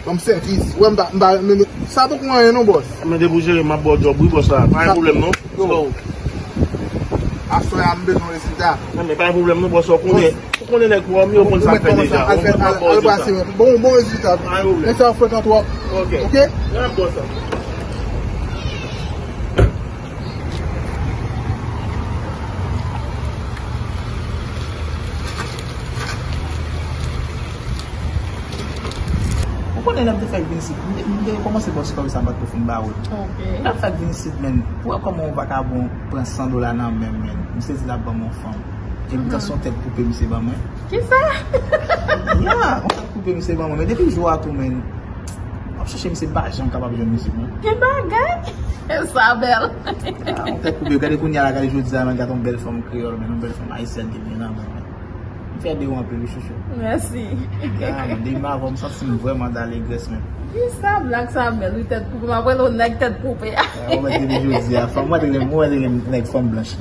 Ban m sèvis. Ou wè m pa, m pa, men, men, sa poko anyen non, bòs. Men depi w jere m, m ap ba w djòb wi, bòs la. Pa gen pwoblèm non. Yo. Aswè a m bezwen rezilta. Non, men pa gen pwoblèm non, bòs, ou konnen. Ou konnen nèg wòm yo konn sa fè deja. Al fè, al, al brase men. Bon, bon rezilta. Pa gen pwoblèm. Nèg sa yo frekan twòp. Ok. Ok? Nan bòs la. Ou konnen lè m te fèk vin isit, m te, m te kòmanse bòs kòb sa m pa t ko fin ba ou l. Ok. Lè m fèk vin isit, men, pou wè kòman yon vakabon pran san dola nan men m, men. Misye di l ap ban m yon fanm. Epi m ta se yon tèt koupe misye ban mwen. Kisa? Ya, yon tèt koupe misye ban mwen. Men depi jou a tou, men, m ap chèche misye, m pa janm kapab jwenn misye, non. Ki bagay? Sa bèl. Ah, yon tèt koupe. Gade kounye a la, gade jodi a, men, gade yon bèl fanm kreyòl, men, yon bèl fanm ayisyèn ki vin nan men mwen. M fyè de ou anpil, wi, chouchou. Mèsi. Ya, men, depi m avè w, m santi m vrèman dalegrès, men. Kisa blag sa bèl, wi, tèt koupe. M ap rele w nèg tèt koupe a. Ah, ou mèt depi jodi a, fanm, mwen te renmen, mwen te renmen nèg fanm blanch.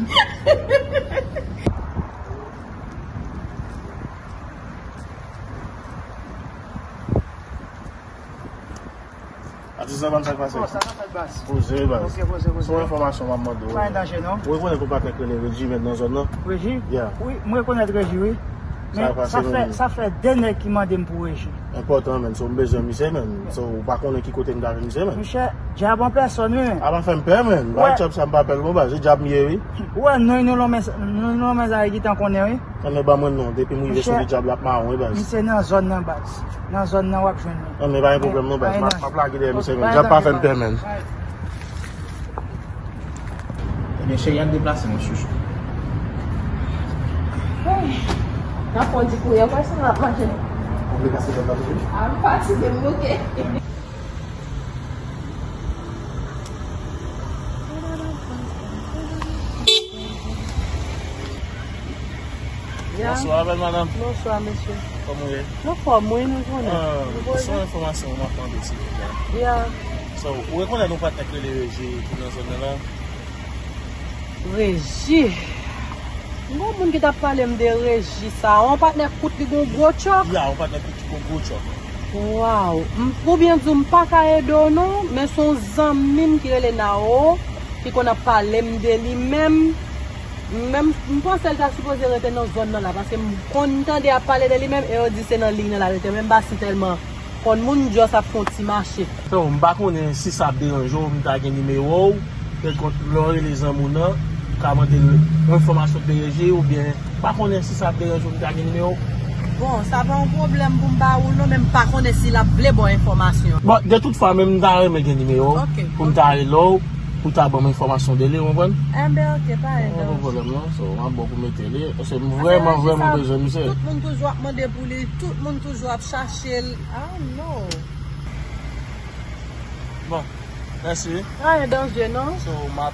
Atis Zanmi m, sa k pase? Oh, sa k ap fèt, baz? Poze, baz. Ok, poze, poze. Se yon enfòmasyon m ap mande w. Pa gen danje, non. Ou rekonèt yon patnè k rele Regi, menm nan zòn nan? Regi? Yeah. Wi, mwen rekonèt Regi, wi. Men sa fè, sa fè de nèg ki mande m pou Regi. Enpòtan, menn. So, m bezwen misye, menn. So, ou pa konnen ki kote m ta jwenn misye, menn. Monchè, dyab an pèsòn, wi, menn. A pa fè m pè, menn. Ba dyab sa m pa pè l, non, baz. Se dyab m ye, wi. Ou wè, non, non, non, men, non, non, men, sa ki tan konnen, wi. Ann, men ban mwen non, depi m rive sou li dyab la ap mawon, wi, baz. Misye nan zòn nan, baz. Nan zòn nan, w ap jwenn li. Ann, men pa gen pwoblèm, non, baz. M ap, m ap lage dèyè misye, menn. Dyab pa fè m pè, menn. Ebyen, cheri, al deplase, mon chouchou. Ay, n ap pran ti kouri ankò, si n ap mache. Ou vle kase zòn nan toujou? A, m fatige, m bouke. Ya. Bonswa, bèl madanm. Bonswa, mesye. Kòman w ye? Mwen fòm, wi, nou konnen. Ah, se yon enfòmasyon m ap mande, silvouplè. Ya. So, ou rekonèt yon patnè k rele Regi ki nan zòn nan la? Regi. Gon moun ki t ap pale m de Regi sa. Yon patnè kout, li gon gwo tchòk. Ya, yon patnè kout ki gon gwo tchòk. Waw. M, pou byen di w, m pa ka ede w non, men se yon zanmi m ki rele Nao, ki konn ap pale m de li menm. Menm, m panse l ta sipoze rete nan zòn nan la, paske m konn tande y ap pale de li menm, e yo di se nan liy nan l al rete, men m pa si tèlman konn moun, m just ap fè yon ti mache. So, m pa konnen si sa ap deranje w, m ta gen nimewo w, pèkont lè w rele zanmi w nan, ou ka mande l yon enfòmasyon de Regi, oubyen, m pa konnen si sa ap deranje w, m ta gen nimewo w. Bon, sa pa yon pwoblèm pou m ba ou l non, men m pa konnen si l ap vle ba w enfòmasyon. Bon, de tout fwa, men m ta renmen gen nimewo w, ok, pou m ta rele w, pou ta ban m enfòmasyon de li, ou konprann? Enben, ok, pa gen danje. Anben, pa pwoblèm non, so, m ap bon pou mete li, paske m vrèman, vrèman bezwen misye. Tout moun toujou ap mande pou li, tout moun toujou ap chache l. Ah, non. Bon, mèsi. Pa gen danje, non. So, m ap,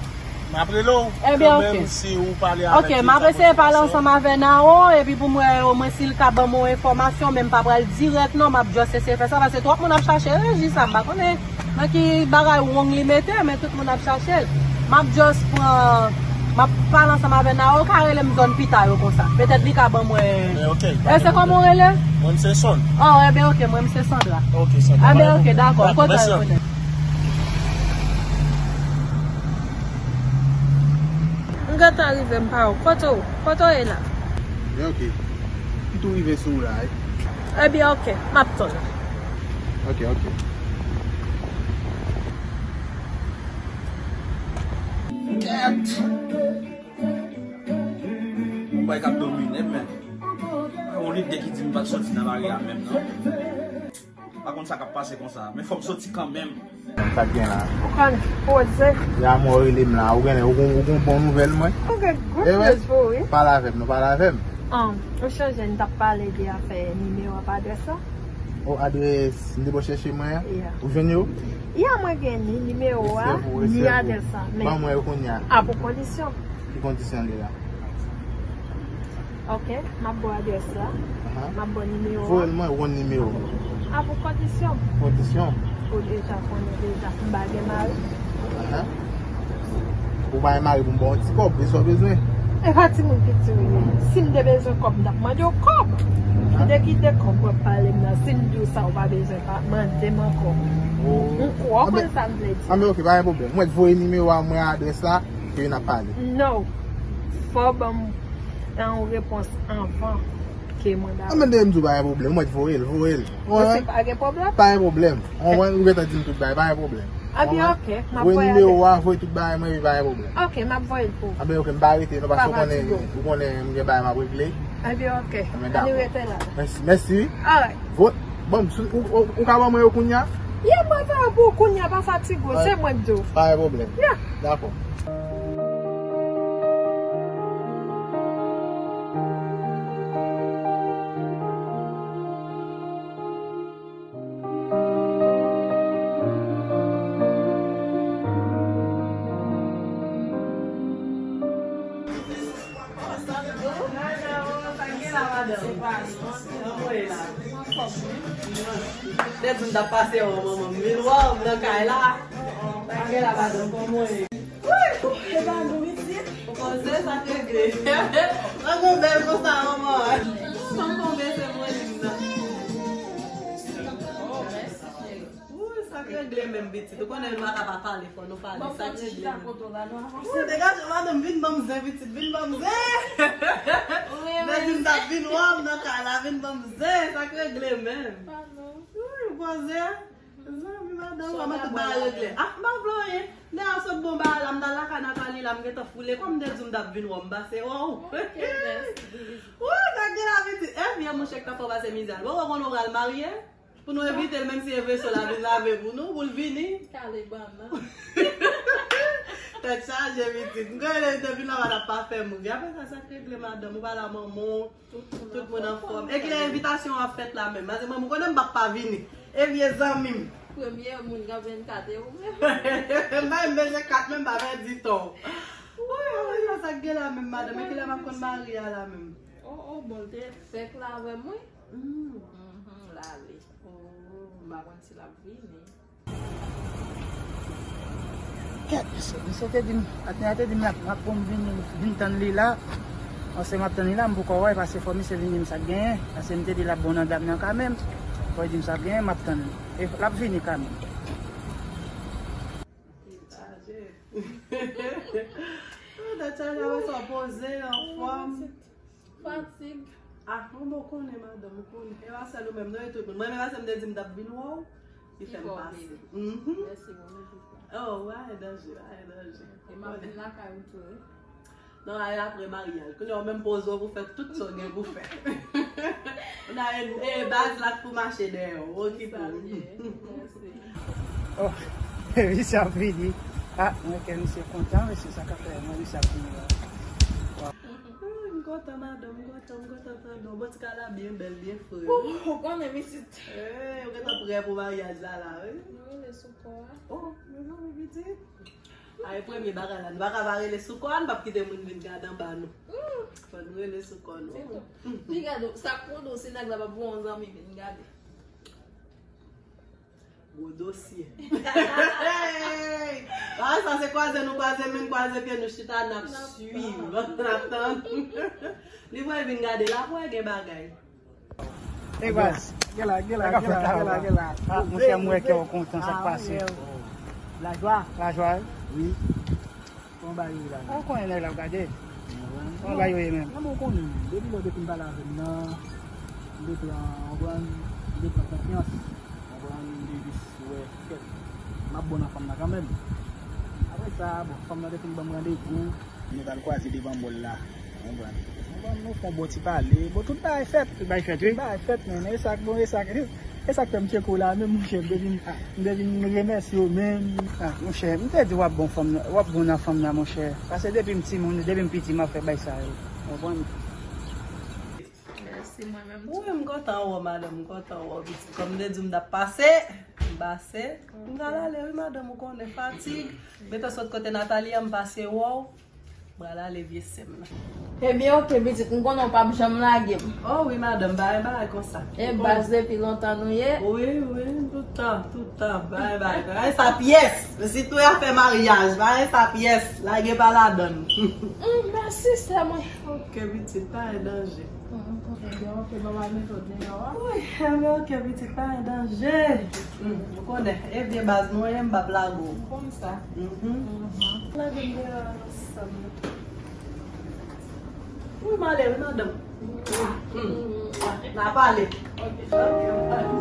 m ap rele w kanmenm si ou pale avèk li. Ok, m ap eseye pale ansanm avè Nao, epi pou m wè omwen si l ka ban m yon enfòmasyon, men m pa pral dirèk, non, m ap just eseye fè sa, paske twòp moun ap chache Regi sa, m pa konnen nan ki bagay wrong li mete, men tout moun ap chache l. M ap just pran, m ap pale ansanm avè Nao, ou ka rele m zòn pita yo konsa. Petèt li ka ban mwen. E se kòman w rele? Mwen, m se Son. Oh, enben, ok, mwen, m se Sandra. Ok, Sandra. Enben, ok, dakò. Dakò, mèsi. Kote w konnen? M gentan rive, m pa wè w. Kote w? Kote w ye la? Enben, ok. M tou rive sou ou la, wi. Enben, ok, m ap tann ou. Ok, ok. Kèt! Yon bagay k ap domine m, men. Yon lide ki di m pa t soti nan lari a menm, non. Pa konn sa k ap pase konsa, men fò m soti kanmenm. Sa k gen la? Ou konn poze. Ya, mwen, rele m la. Ou gen, ou gon, ou gon bon nouvèl, mwen? Ou gen good news pou ou, wi. Pale avè m, non, pale avè m. An, ou chonje n t ap pale de afè nimewo ak adrès la? O, adrès m te ba w chèche mwen an? Ya. Ou jwenn yo? Ya, mwen gen ni nimewo a, ni adrès la. Men ban mwen yo kounye a. A pou kondisyon. Ki kondisyon li la? Ok, m ap ba w adrès la. Aha. M ap ba w nimewo a. Voye l mwen, ou konn nimewo. A pou kondisyon. Kondisyon? Ou deja konnen deja, m pa gen mari. Aha. Ou pa gen mari pou m ba w ti kòb, e sa w bezwen? E pa timoun piti ou ye. Si m te bezwen kòb, m t ap mande w kòb. Aha. Ki de ki de kòb w ap pale m nan? Si m di w sa, ou pa bezwen pa mande m ankò. Oh. Ou kwè w konn sa m vle di. Anben, ok, pa gen pwoblèm. Mwen voye nimewo a mwen, adrès la, ke n ap pale. No. Fò w ban m yon repons anvan ke mwen ba ou. Anben, m di w pa gen pwoblèm, mwen voye l, voye l. Ou konprann? Pa gen pwoblèm? Pa gen pwoblèm. Ou konprann? Ou gentan di m tout bagay, pa gen pwoblèm. Anben, ok, m ap voye nimewo a, voye tout bagay mwen, epi pa gen pwoblèm. Ok, m ap voye l pou ou. Anben, ok, m pa rete, non, paske ou konnen, ou konnen m gen bagay m ap regle. Anben, ok. Anben, dakò. Ann rete la. Mèsi, mèsi. Alright. Voye, bon, ou, ou, ou ka ban mwen yo kounye a? Yeah, mwen fè yo pou ou kounye a, pa fatige w, se mwen k di w. Pa gen pwoblèm. Yeah. Dakò. Tèt m t ap pase, oh, manman m vin wè m nan kay la. Sa gen la, madanm, kòman w ye? Wi, e pa nou isit. Ou panse sa te vle? Mwen gon bèl konsa, manman. Fanm tonbe, se mwen li nan. Wi, sa Regle menm pitit. Ou konnen nou pa ka pa pale, fò nou pale. Sa k regle menm. Ou degaje madanm, vin ban m zen pitit, vin ban m zen. Lè di m t ap vin wè w nan kay la, vin ban m zen. Sa k regle menm. Wi, ou pran zen. Zanmi madanm, kòman tout bagay regle? Ah, m pa vle anyen. Lè a sot bon bagay la, m t al lakay Nathalie la, m gentan foule. Kòm m te di w m t ap vin wè w, m pase wè w. Wi, sa k gen la pitit. Ebyen, monchè, k ta fè w pase mizè. Bon, ou konn ou pral marye? Pou nou envite l, menm si e veso l a vin lave pou nou, pou l vini. Kale bann nan. Tèt chaje, pitit. M konnen lè l te vin la, w ap pa fè moun. Apre sa, sa k regle madanm, ou pa la manman w. Tout moun anfòm. E kilè envitasyon an ap fèt la menm? Paske mwen, m konnen m p ap pa vini. E vye zanmi m. Premye moun k ap vennkat e ou menm. M pa menm bezwen kat menm, m pa pèdi tan. Woy, woy, sa k gen la menm, madanm? E kilè m ap konn mari a la menm? Oh, oh, bon, l te fèk la avè mwen. Mm. Mhm, l ale. Oh, m pa konn si l ap vini. Kèt, mesye, misye te di m, patnè a te di m, m ap, m ap pou m vin, vin tann li la. Paske m ap tann li la, m poko wè, paske fò misye vin di m sa k genyen. Paske m te di l ap bon nan dam nan kanmenm. Fò l di m sa k genyen, m ap tann li. E l ap vini kanmenm. Dat sa la, sa poze, anfòm. Fatig. Ah, mwen bon konnen, madanm, ou konnen. E pa sèl ou menm, non, e tout moun. Mwen menm, paske m te di m t ap vin wè w, ki fè m pase. Mhm. Mèsi, bon, mèsi. Oh, pa gen danje, pa gen danje. E m ap vin lakay ou tou, wi. Non, a apre maryaj. Kounye a, ou menm poze w pou fè tout sa w gen pou fè. Ou nan e, e baz la k pou mache dèyè w, okipe w. Sa byen, mèsi. Oh, misye ap vini. Ah, mwen kè misye kontan, mesye, sa k ap fè mwen, misye ap vini la. Woy, m kontan, madanm, m kontan, m kontan tande w. Bon, ti kay la byen bèl, byen fre. Ou konnen, misit. Eh, ou gentan prè pou maryaj la, la, wi. Nou rele sou kò a. Oh, mezanmi, pitit. A, e premye bagay la. Nou pa ka pa rele sou kò a, nou p ap kite moun vin gade anba nou. Fò nou rele sou kò nou. Se tou. Pi gade, sa k pwodou, si nèg la p ap voye yon zanmi vin gade. Gwo dosye. Bagay sa se kwaze nou kwaze men, kwaze pye nou chita, n ap swiv, n ap tann. Li voye vin gade la, pou wè gen bagay. E baz, gen la, gen la, gen la, gen la, gen la. Ah, monchè, m wè kè w kontan, sa k pase? Lajwa. Lajwa, wi. Kòman bagay yo ye la menm? Ou konnen nèg la ap gade. Kòman bagay yo ye menm? Nan bon konnen, depi lè w te fin pale avè m nan, m te pran, w konprann, m te pran konfyans. W konprann, m te jis wè, kèt, m ap bon nan fanm nan kanmenm. Apre sa, bon, fanm nan te fin ban m randevou. Nou t al kwaze devan mòl la. Ou konprann? Ou konprann, nou fè yon bon ti pale. Bon, tout bagay fèt. Tout bagay fèt, wi. Tout bagay fèt, men e sa k bon, e sa k, e sa k fè m tcheke w la menm, monchè, m te vin, m te vin remèsye w menm. Ah, monchè, m te di w ap bon fanm nan, w ap bon nan fanm nan, monchè. Paske depi m timoun, depi m piti, m ap fè bagay sa yo. Ou konprann? Mèsi, mwen menm tou. Wi, m kontan wè w, madanm, m kontan wè w, pitit. Kòm m te di w m t ap pase, m pase. M pral ale, wi, madanm, ou konnen fatig. Mete w sot kote Nathalie a, m pase wè w. M pral ale, vye sè m nan. Ebyen, oke, pitit, m konnen w p ap janm lage m. Oh, wi, madanm, pa gen bagay konsa. E baz depi lontan nou ye? Wi, wi, tout tan, tout tan, pa gen bagay. Pa gen sa pyès. Sitou afè maryaj, pa gen sa pyès. Lage pa ladann. Mm, mèsi, sè mwen. Oke, pitit, pa gen danje. Wi, enben oke, pitit, pa gen danje. Ou konnen, e vye baz mwen ye, m p ap lage w. M konn sa. Lage m deyò a, sè m nan. Wi, m ale, wi, madanm. N a pale. Oke, oke, m pale.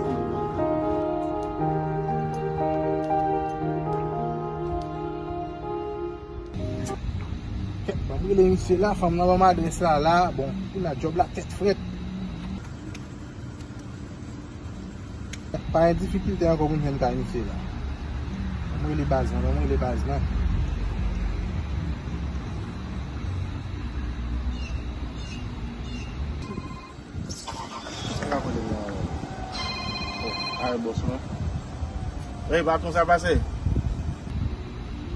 Kèt, m ap rele misye la, fanm nan ban m adrès la, la, bon, kounye a djòb la tèt frèt. Pa gen difikilte ankò pou m jwenn kay misye la. Ban m rele baz lan, ban m rele baz lan. Sa k ap rele m nan? Oh, a, bòs mwen. Ey, patwon, sa pase?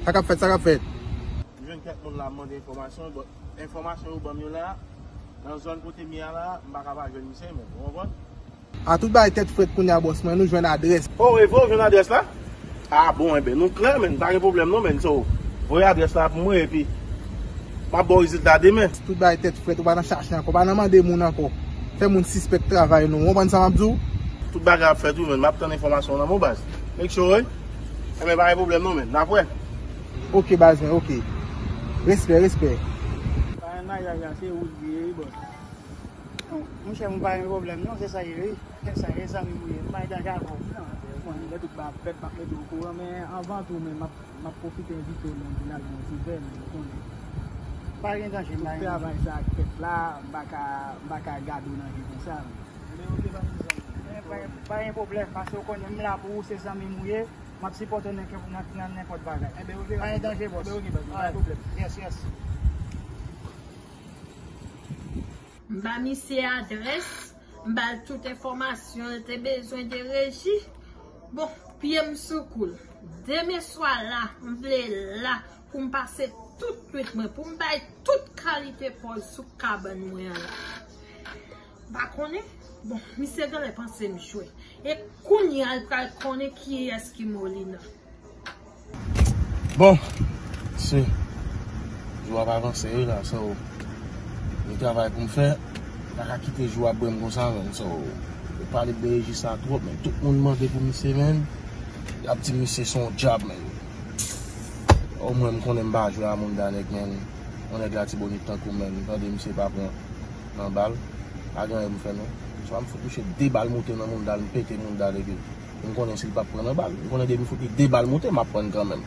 Sa k ap fèt, sa k ap fèt? M jwenn kèk moun la, m mande enfòmasyon, bon, enfòmasyon yo ban m yo la, nan zòn kote m ye a la, m pa ka pa jwenn misye menm, ou konprann? A, tout bagay tèt frèt kounye a, bòs mwen, nou jwenn adrès. Oh, e vre, ou jwenn adrès la? Ah bon, enben, nou klè, menn, pa gen pwoblèm non, menn. So, voye adrès la pou mwen, epi m ap ba w rezilta demen. Tout bagay tèt frèt, ou pa nan chache ankò, pa nan mande moun ankò. Fè moun sispèk travay nou, ou konprann sa m ap di w? Tout bagay ap fèt, wi, menn, m ap tann enfòmasyon nan men w, baz. Make sure, wi. Enben, pa gen pwoblèm non, men. N ap wè. Ok, baz mwen, ok. Respè, respè. Pa gen naya, ya, se ou li ye, wi, bòs. Monchè, mwen pa gen pwoblèm, non, se sa ye, wi. Se sa ye, zanmi mwen ye. Mwen pa gen danje avè w, non. Bon, lè tout bagay ap fèt, m ap mete w okouran, men anvan tou, men m ap, m ap pwofite envite w nan vin al bwè yon ti vè, men ou konnen. Pa gen danje, m pa gen danje. Tout travay sa k fèt la, m pa ka, m pa ka gade w nan je konsa, men. Men, pa, pa gen pwoblèm, paske w konnen m la pou ou, se zanmi m ou ye, m ap sipòte w nan, nan, nan nenpòt bagay. Enben, ok, pa gen danje, bòs. Enben, ok, bòs, pa gen pwoblèm. Yes, yes. M ba misye adrès, m ba l tout enfòmasyon l te bezwen de Reji. Bon, pye m sou kou l. Demen swa la, m vle la pou m pase tout nwit mwen, pou m bay tout kalite pòz sou kabann mwen an la. M pa konnen. Bon, misye genlè panse m jwe. E kounye a, l pral konnen kiyès ki Molina. Bon, se, jou ap avanse wi la, so, gen travay pou m fè. M pa ka kite jou ap bwè m konsa, menn, so, yo pale de Reji sa twòp, men tout moun mande pou misye, menn. Y ap di misye se yon djab, menn. Omwen m konnen m pa jwe a moun da nèg, menn. Yon nèg Latibonit tankou m, menn, tande misye pa pran nan bal. Pa gen anyen pou m fè non. Swa m fout misye de bal moute nan moun da l, m pete moun da l epi m konnen si l p ap pran nan bal. M konnen depi m fout li de bal moute, m ap pran kanmenm.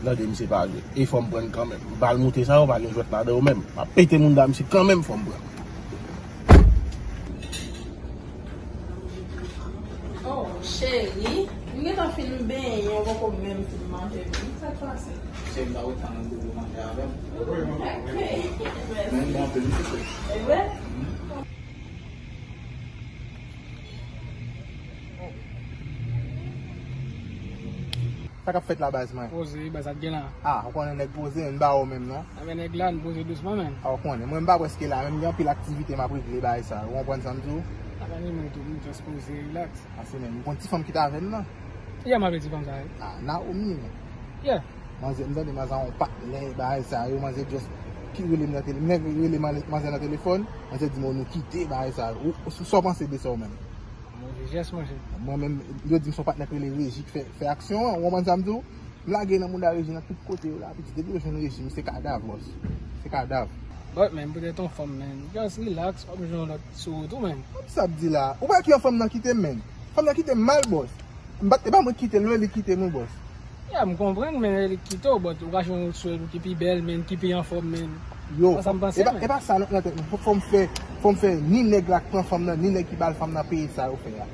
Tande misye pa jwe. E fò m pran kanmenm. Bal moute sa yo pa gen jwèt ladan yo menm. M ap pete moun da misye kanmenm, fò m pran. Oh, cheri, m gentan fin benyen, ou poko menm fin manje menm. Sa k pase? Se m ta wè tan nan gwo manje avè m. Ok. Mèsi. Men m bon anpil, m kouche. E vre? Sa k ap fèt la, baz mwen? Poze, baz, sa t gen la? Ah, ou konnen nèg poze, m ba ou menm, non? Avè nèg la, n poze dousman, menn. Ah, ou konnen, mwen m pa prèske la, menm gen anpil aktivite m ap regle bagay sa, ou konprann sa m di w? Apa ni mwen tou, m just poze, relax. Ase menm, ou konn ti fanm ki t avè m nan? Yeah, m avè ti fanm sa, wi. Ah, Naomi, menn. Yeah. Manzè, m tande manzè yon patnè, bagay sa yo, manzè just ki rele m nan tele-, nèg rele man-, manzè nan telefòn, manzè di m, "Oh, nou kite, bagay sa yo." Ou, ou, sa w panse de sa ou menm? Move jès, monchè. Mwen menm, yo di m se yon patnè k rele Reji k fè, fè aksyon an, ou konprann sa m di w? M lage nan mouda Reji nan tout kote yo la, pitit, depi yo jwenn Reji, misye kadav, bòs. Se kadav. But, man, poutèt yon fanm, man, just relax, w ap jwenn yon lòt sou wout ou, man. Kòm sa ap di la? Ou pa wè ki yon fanm nan kite m, man? Fanm nan kite m mal, bòs. M pa t, e pa mwen ki kite l, non, e li k kite m, wi, bòs. Ya, m konprann, men e li k kite w, but ou ka jwenn yon lòt sou wout ou ki pi bèl, man, ki pi anfòm, man. Yo, sa m panse, e pa, man. E pa sa nan, nan tèt mwen. Fò, fò m fè, fò m fè ni nèg la k pran fanm nan, ni nèg ki ba l fanm nan peye sa yo fè a.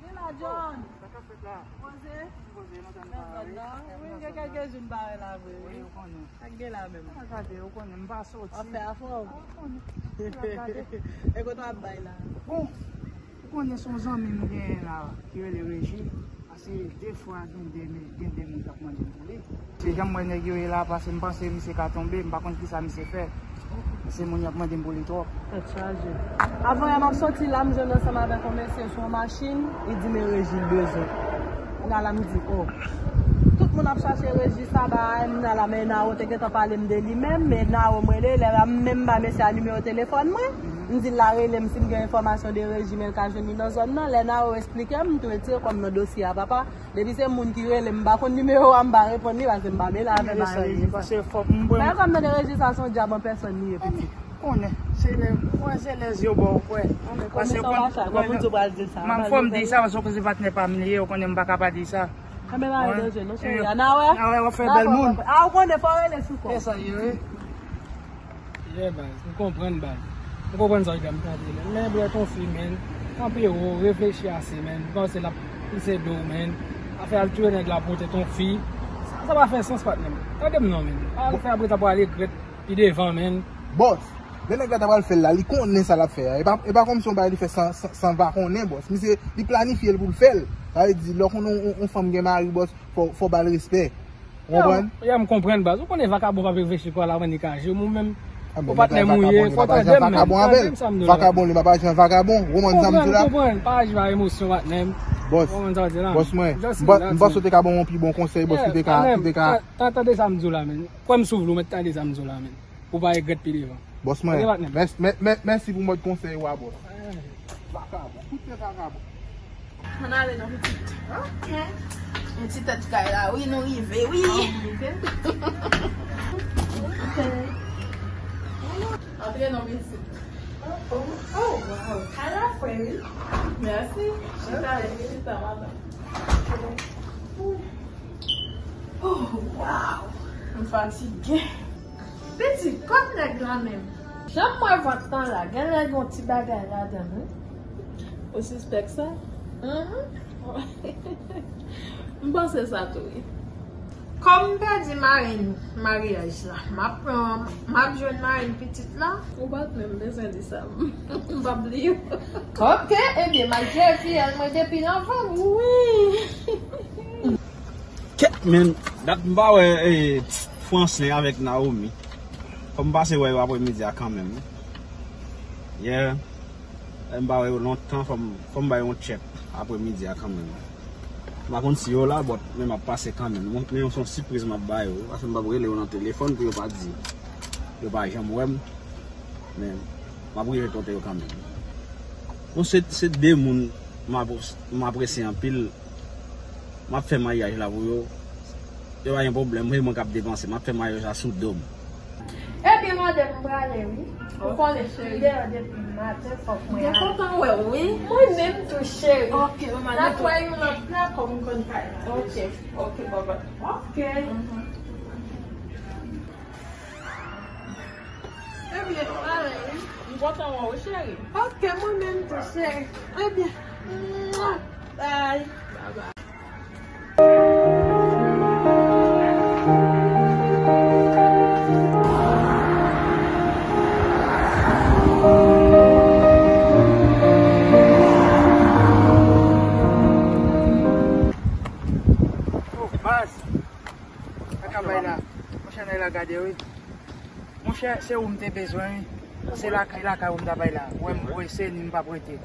Vin la, John. Sa k ap fèt la? Poze. Poze, nou tann pa, wi. Wi, gen kèlke jou n pa wè la vre, wi. Wi, ou konnen. Sa k gen la menm? Sa gade, ou konnen, m pa soti. W ap fè afè w. Ah, ou konnen. Sa gade. E kote w ap bay la? Bon, ou konnen se yon zanmi m genyen la, ki rele Reji. Pase de fwa gen de, gen de moun k ap mande m pou li. Se jan m wè nèg yo ye la, pase m panse misye ka tonbe, m pa konn kisa misye fè. Se moun y ap mande m pou li twòp. Tèt chaje. Avan yè m ap soti la, m jwenn ansanm avèk yon mesye sou yon machin, li di men Reji l bezwen. Kounye a la m di, oh. Tout moun ap chache Reji sa, ba, m nan la, men Naro te gentan pale m de li menm, men Naro m rele, lè a m menm ba mesye a nimewo telefòn mwen, m di l la rele m si m gen enfòmasyon de Reji, men l ka jwenn li nan zòn nan. Lè Naro esplike m, m tou retire kò m nan dosye a, papa. Depi se moun ki rele m, m pa konn nimewo a, m pa reponn li, paske m pa mele avè bagay Reji. Paske fòk m pran. Bagay kòm nan de Reji sa, se yon dyab an pèsòn li ye, pitit. Konnen, se lè, ou wè se lè zye w ba w kwè. Paske ou konn, m fò m di sa, paske ou konn se patnè pa m li ye, ou konnen m pa ka pa di sa. Enben, pa gen danje, non, cheri. A, n a wè. N a wè, w ap fè bèl moun. A, ou konnen, fò w rele sou kò. Se sa l ye, wi. Yeah, baz, m konprann, baz. M konprann sa w di a, m tande, men. Men, bro, t on fi, men. Kanpe wo, reflechi ase, men. M panse l ap pise do w, men. Afè al touye nèg la poutèt on fi. Sa, sa pa fè sans, patnè m. Tande m non, men. Pa al fè apre sa pou al regrèt pi devan, men. Bòs, lè nèg la ta pral fè l la, li konnen sa l ap fè a. E pa, e pa kòmsi yon bagay li fè san, san, san pa konnen, bòs. Misye, li planifye l pou l fè l. Sa vle di, lè w konnen yon, yon, yon fanm gen mari, bòs, fò, fò w ba l respè. Ou konprann? Ya, m konprann, baz. Ou konnen vakabon pa reflechi kò l avan li ka aji. Ou menm, ou patnè m ou ye, fò w tande m, men. Tande m sa m di w la. Vakabon, li pa aji an vakabon. Ou konprann sa m di w la? Konprann, konprann. Pa aji pa emosyon, patnè m. Bòs, bòs mwen, m pa- m panse w te ka ban m yon pi bon konsèy, bòs, ki te ka, ki te ka. Tande sa m di w la, men. Kwè m sou vle, w mèt tande sa m di w la, men. Pou w pa regrèt pi devan. Bòs mwen, mèsi, mè- mè- mèsi pou mòd konsèy ou a, bòs. Vakabon, tout se vakabon. Ann ale non, pitit. Ok. Yon ti tèt kay la, wi, nou rive, wi. Ok. Antre non, pitit. Oh, oh, oh, wow. Kay la fre, wi. Mèsi. Chita, chita, madanm. Oh, wow. M fatige. Pitit, kot nèg la menm? Jan m wè vant lan la, genlè gen yon ti bagay ladan l, wi. Ou sispèk sa? Mhm. M panse sa tou, wi. Kòm m pèdi marenn maryaj la, m ap pran, m ap jwenn marenn pitit la. Ou pa t menm bezwen di sa. M p ap bliye w. Ok, ebyen, m al jere fiyèl mwen depi anvan m. Wi. Kèt, men, dat m pa wè, eh, Fransley avèk Naomi. Fò m pase wè yo apremidi a kanmenm. Yeah. Eh, m pa wè yo lontan, fò m, fò m ba yo yon tchèk apremidi a kanmenm. M pa konn si yo la, but, men m ap pase kanmenm. Mwen, men se yon sipriz m ap ba yo. Paske m p ap rele yo nan telefòn pou yo pa di. Yo pa janm wè m. Men, m ap rive kote yo kanmenm. Bon, se, se de moun m apre- m apresye anpil. M ap fè maryaj la pou yo. Yo pa gen pwoblèm, se mwen k ap depanse. M ap fè maryaj la sou do m. Ebyen, madanm, m prale, wi. Ou konnen m deyò depi maten, fòk mwen ale. M te kontan wè w, wi. Mwen menm tou, cheri. Ok, manman. N ap wè yon lòt fwa, kòm m konn kay la. Ok, ok, baba. Ok. Mhm. Ebyen, m ale, wi. M kontan wè w, cheri. Ok, mwen menm tou, cheri. Ebyen. Bye. Bye bye. Oh, baz. Sa k ap bay la? Monchè, nèg la gade, wi. Monchè, se ou m te bezwen, wi. Se lakay, lakay ou m ta bay la. Ou wè m prese, ni m p ap rete.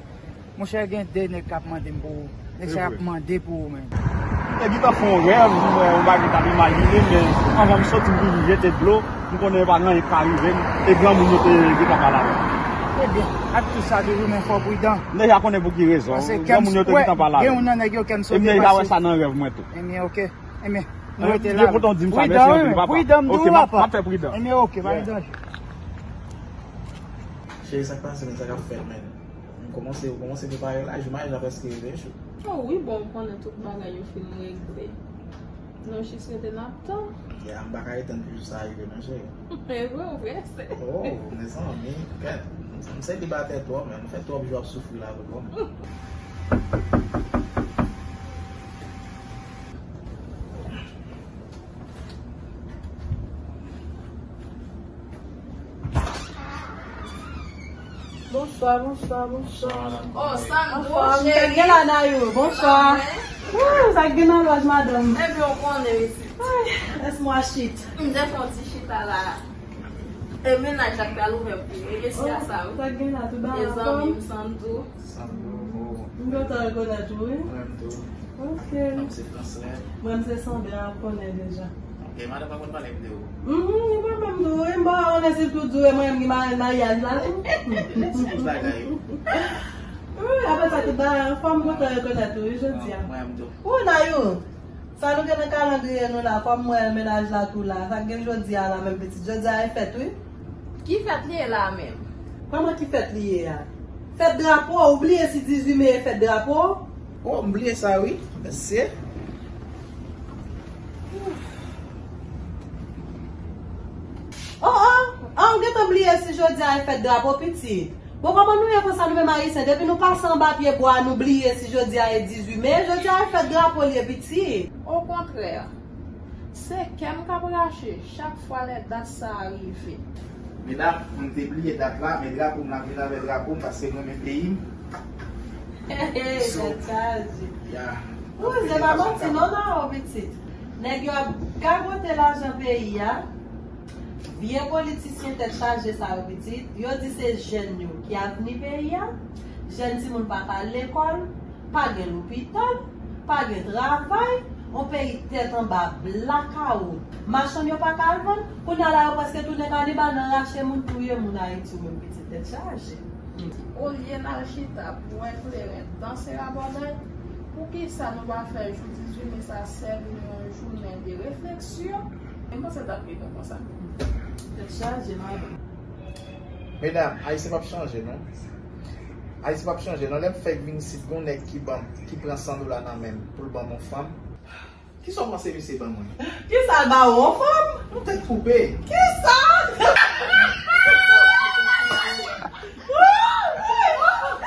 Monchè, gen de nèg k ap mande m pou ou. Nèg sa y ap mande pou ou, men. Nèg ki t ap fè yon rèv, m wè yon bagay k ap imajine, men anvan m soti, m vin jete dlo, m konnen yo pa gen anyen k ka rive m, e granmoun yo te, te ka pale avè m. Ebyen, ak tout sa toujou, men fò w pridan. M deja konnen pou ki rezon. Granmoun yo te gentan pale avè m. Gen youn nan nèg yo kè m sote pase. E m deja wè sa nan rèv mwen tou. Ebyen, ok. Ebyen, nou rete la. Pridan, wi, men. Pridan, m di w, papa. Ok, m ap fè pridan. Ebyen, ok, pa gen danje. Cheri, sa k pase, men sa k ap fèt, men. M kòmanse, ou kòmanse prepare la, jou maryaj la prèske rive, chou. Oh, wi, bon, ou konnen tout bagay yo fin regle. Nou jis rete n ap tann. Ya, m pa ka ret tann pou jou sa rive, non, cheri. E vre, ou prese. Oh, mezanmi, kèt. M selibatè twòp, men m fè twòp jou ap soufri la, vre, bon. Bonswa, bonswa, bonswa. Oh, Sandro, cheri. Anfòm, kèt gen la, Nayou. Bonswa. Wouy, sa k gen nan lòj, madanm? Ebyen, ou konnen, mesi. Ay, laisse-moi chute. M te fè yon ti chita la. E mennaj la k pral ouvè pou ou. E mesi a sa, wi. Sa k gen la, tout bagay anfòm? E zanmi m, Sandro. Sandro. M kontan rekonèt ou, wi. Mwen menm tou. Ok. Mwen se Fransley. Mwen se Sandra, ou konnen deja. Ok, madanm pa konn pale m de ou. Mhm, li pa menm tou, wi, m pa konnen si l tou di w, e mwen menm ki marenn maryaj la, wi. Tout bagay. Wi, apre sa, tout bagay anfòm, m kontan rekonèt ou, wi, jodi a. Mwen menm tou. Ou, Nayou, sa nou gen nan kalandriye nou la, kòm m wè mennaj la tou la, sa k gen jodi a la menm, pitit, jodi a e fèt, wi. Ki fèt li ye la menm? Kòman ki fèt li ye a? Fèt drapo, ou bliye si dizuit me e fèt drapo? Oh, m bliye sa wi, mesye. Oh, oh, ah, ou gentan bliye si jodi a e fèt drapo, pitit? Bon, kòman nou ye konsa, nou menm Ayisyen? Depi nou pase anba pye bwa, nou bliye si jodi a e dizuit me, jodi a e fèt drapo li ye, pitit. Okontrè, se kè m k ap rache chak fwa lè dat sa a rive. Medam, m te bliye dat la, men drapo m la, m vin avè drapo m, paske m renmen peyi m. Hey, hey, tèt chaje. Ya. Ou, se pa manti non, non, pitit. Nèg yo ap gagote lajan peyi a. Vye politisyen tèt chaje sa yo, pitit. Yo di se jèn yo ki avni peyi a. Jèn timoun pa ka al lekòl. Pa gen lopital, pa gen travay, yon peyi tèt anba, blakawout. Machann yo pa ka al vann, kounye a la yo prèske tounen kanibal nan rache moun, touye moun Ayiti, ou menm pitit tèt chaje. Olye n al chita pou wè kleren, danse rabòday, poukisa nou pa fè jou dizuit me sa sèvi nou yon jounen de refleksyon? Mwen panse l t ap pi bon konsa. Tèt chaje, madanm. Medam, Ayisyen p ap chanje, non. Ayisyen p ap chanje, non. Lè m fèk vin isit, gon nèg ki ban, ki pran san dola nan men m pou l ban m yon fanm. Kisa w panse misye ban mwen? Kisa l ba ou, yon fanm? Yon tèt koupe. Kisa?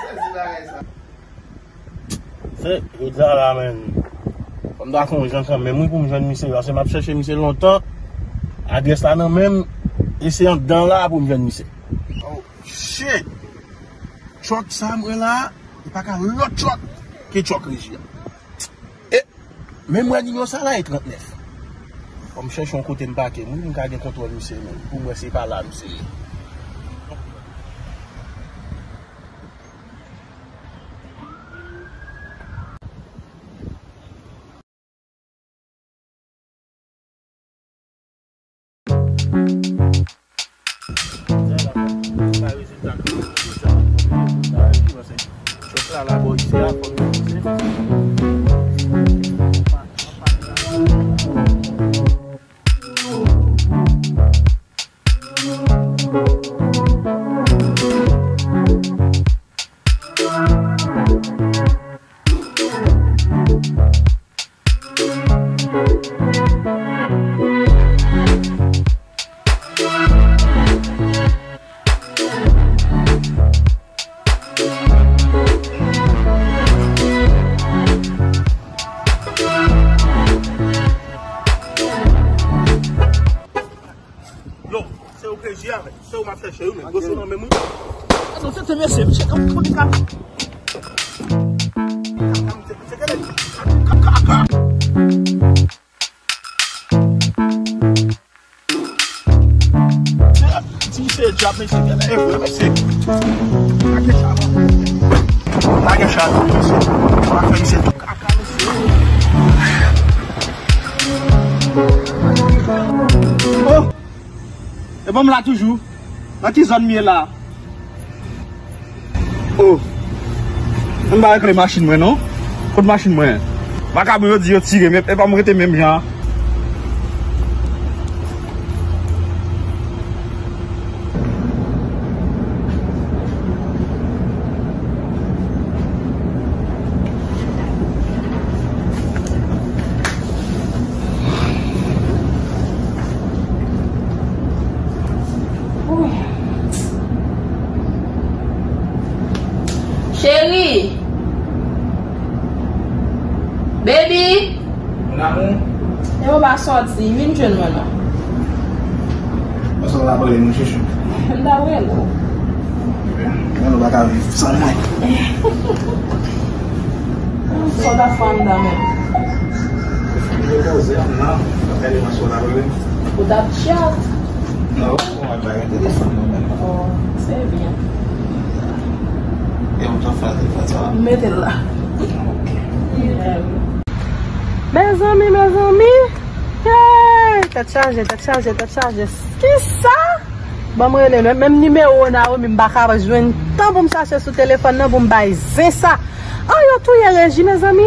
Sezi bagay sa. Se, jodi a la, menm. Fò m ta fè yon jan kanmenm, wi, pou m jwenn misye, paske m ap chèche misye lontan. Adrès la nan men m, e se anndan la pou m jwenn misye. Oh, shit! Truck sa m wè la, e pa ka lòt truck ke truck Reji a. E, men m wè nimewo sa la e trannèf. Fò m chèche yon kote m pake, m, wi, m ka gen kontwòl misye menm, pou m wè se pa la misye ye. Yo, se ou K J a, men. Se ou m ap chèche, wi, men. Gwoso nan men m, wi. Atann, se te mesye, mesye, kòm, kòm li ka. Kaka, mesye, kele. Kaka. Ti mesye djab, mesye, kele, e vre, mesye. Lage chat, mesye. Lage chat, mesye. Pa fè mesye tou kaka, mesye. Oh! E bon, m la toujou. Nan ki zòn m ye la? Oh. M pa rekle machin mwen, non. Kot machin mwen? Vakabon yo di yo tire, men epa m rete menm jan an. Cheri! Baby! Mon amour. E ou pa sòti, vin jwenn mwen non. Mwen sot la pale nou chouchou. M ta rele w. Mwen nou pa ka viv san mwen. Sa w t ap fè anndan menm? Mwen poze anndan, m ap gade match la pale. Ou t ap chat? Non, mwen pa gen telefòn mwen menm. Oh, se byen. E ou t ap fè telefòn sa? M mete l la. Ok. Mezanmi, mezanmi. Hey, tèt chaje, tèt chaje, tèt chaje. Kisa? Ban m rele l. Menm nimewo Naomi m pa ka jwenn tan pou m chache sou telefòn nan pou m bay zen sa. Oh, yo touye Reji, mezanmi.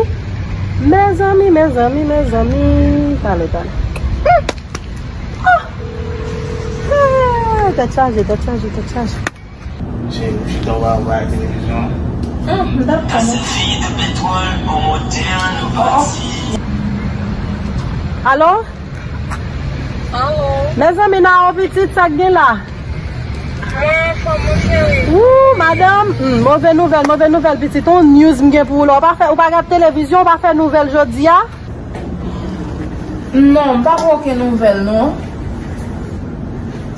Mezanmi, mezanmi, mezanmi. Tale, tale. Hmm. Oh. Hey, tèt chaje, tèt chaje, tèt chaje. Cheri, ou chita ou pa wè televizyon. Hmm, m t ap tann ou. Alo? Alo? Mezanmi, Nao pitit, sa k gen la? Mwen anfòm, mon cheri. Wou, madanm, hmm, move nouvèl, move nouvèl, pitit. On news m gen pou ou la. Ou pa fè, ou pa gad televizyon, ou pa fè nouvèl jodi a? Non, m pa pran okenn nouvèl, non.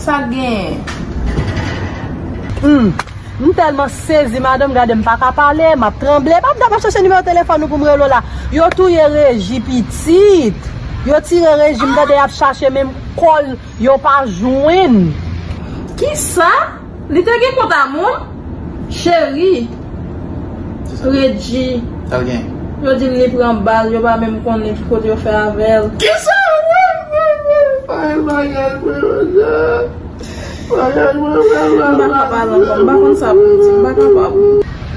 Sa k genyen? Hmm. M tèlman sezi, madanm, gade m pa ka pale, m ap tranble. M ap, m ap chèche nimewo telefòn ou pou m rele w la. Yo touye Reji pitit. Yo tire Reji, m tande y ap chache menm kò l, yo pa jwenn. Kisa? Li te gen kont a moun? Cheri. Reji. Sa l gen? Yo di l li pran bal, yo pa menm konnen ki kote yo fè avè l. Kisa? Ay, bagay mwen, bagay. Bagay mwen, bagay. M pa ka pale ankò, m pa konn sa pou m di, m pa kapab.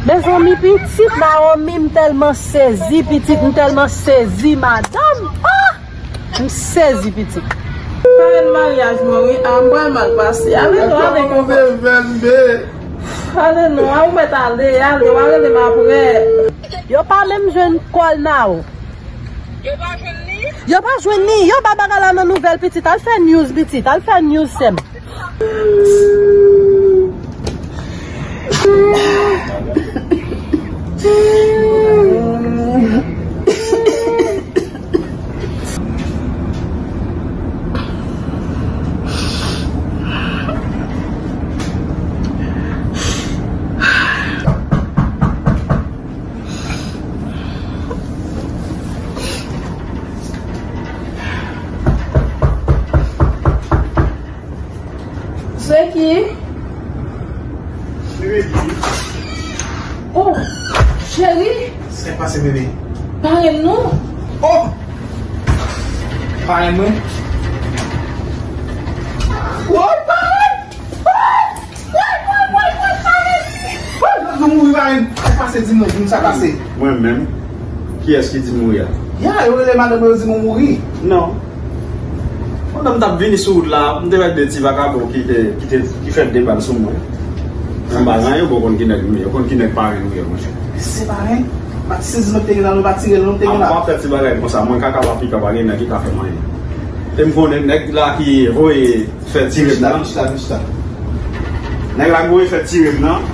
Mezanmi, pitit Naomi, m tèlman sezi, pitit, m tèlman sezi, madanm. Ah! M sezi, pitit. Parèn maryaj mwen, wi. A, m pral mal pase. Ale non, ale non. Ale non, a ou mèt ale, ale, w a rele m apre. Yo pa menm jwenn kò l, Nao. Yo pa jwenn li? Yo pa jwenn li. Yo ba bagay la nan nouvèl, pitit. Al fè news, pitit. Al fè news, sè m. Se ki? Bebe di. Oh, cheri. Sa k pase, bebe? Parenn nou. Oh! Parenn mwen. Woy, parenn! Woy! Woy, woy, woy, woy, parenn! Woy, nou mouri, parenn! Sa k pase, di m non, di m sa k pase. Mwen menm? Kiyès ki di m mouri a? Ya, yo rele madanm mwen, yo di m ou mouri. Non. Pandan m t ap vini sou wout la, m te wè de ti vakabon ki te, ki te, ki fè de bal sou mwen. Anba nan yo, bon, konn ki nèg m ye, konn ki nèg parenn ou ye, monchè. Se parenn? Pa ti sezi nou te gen la, nou pa tire l, nou te gen la. Apa fè ti bagay konsa, mwen kaka pa pika, pa gen nèg ki ka fè m anyen. E m konnen nèg la ki voye fè tire m nan. Jis la, jis la, jis la. Nèg la ki voye fè tire m nan.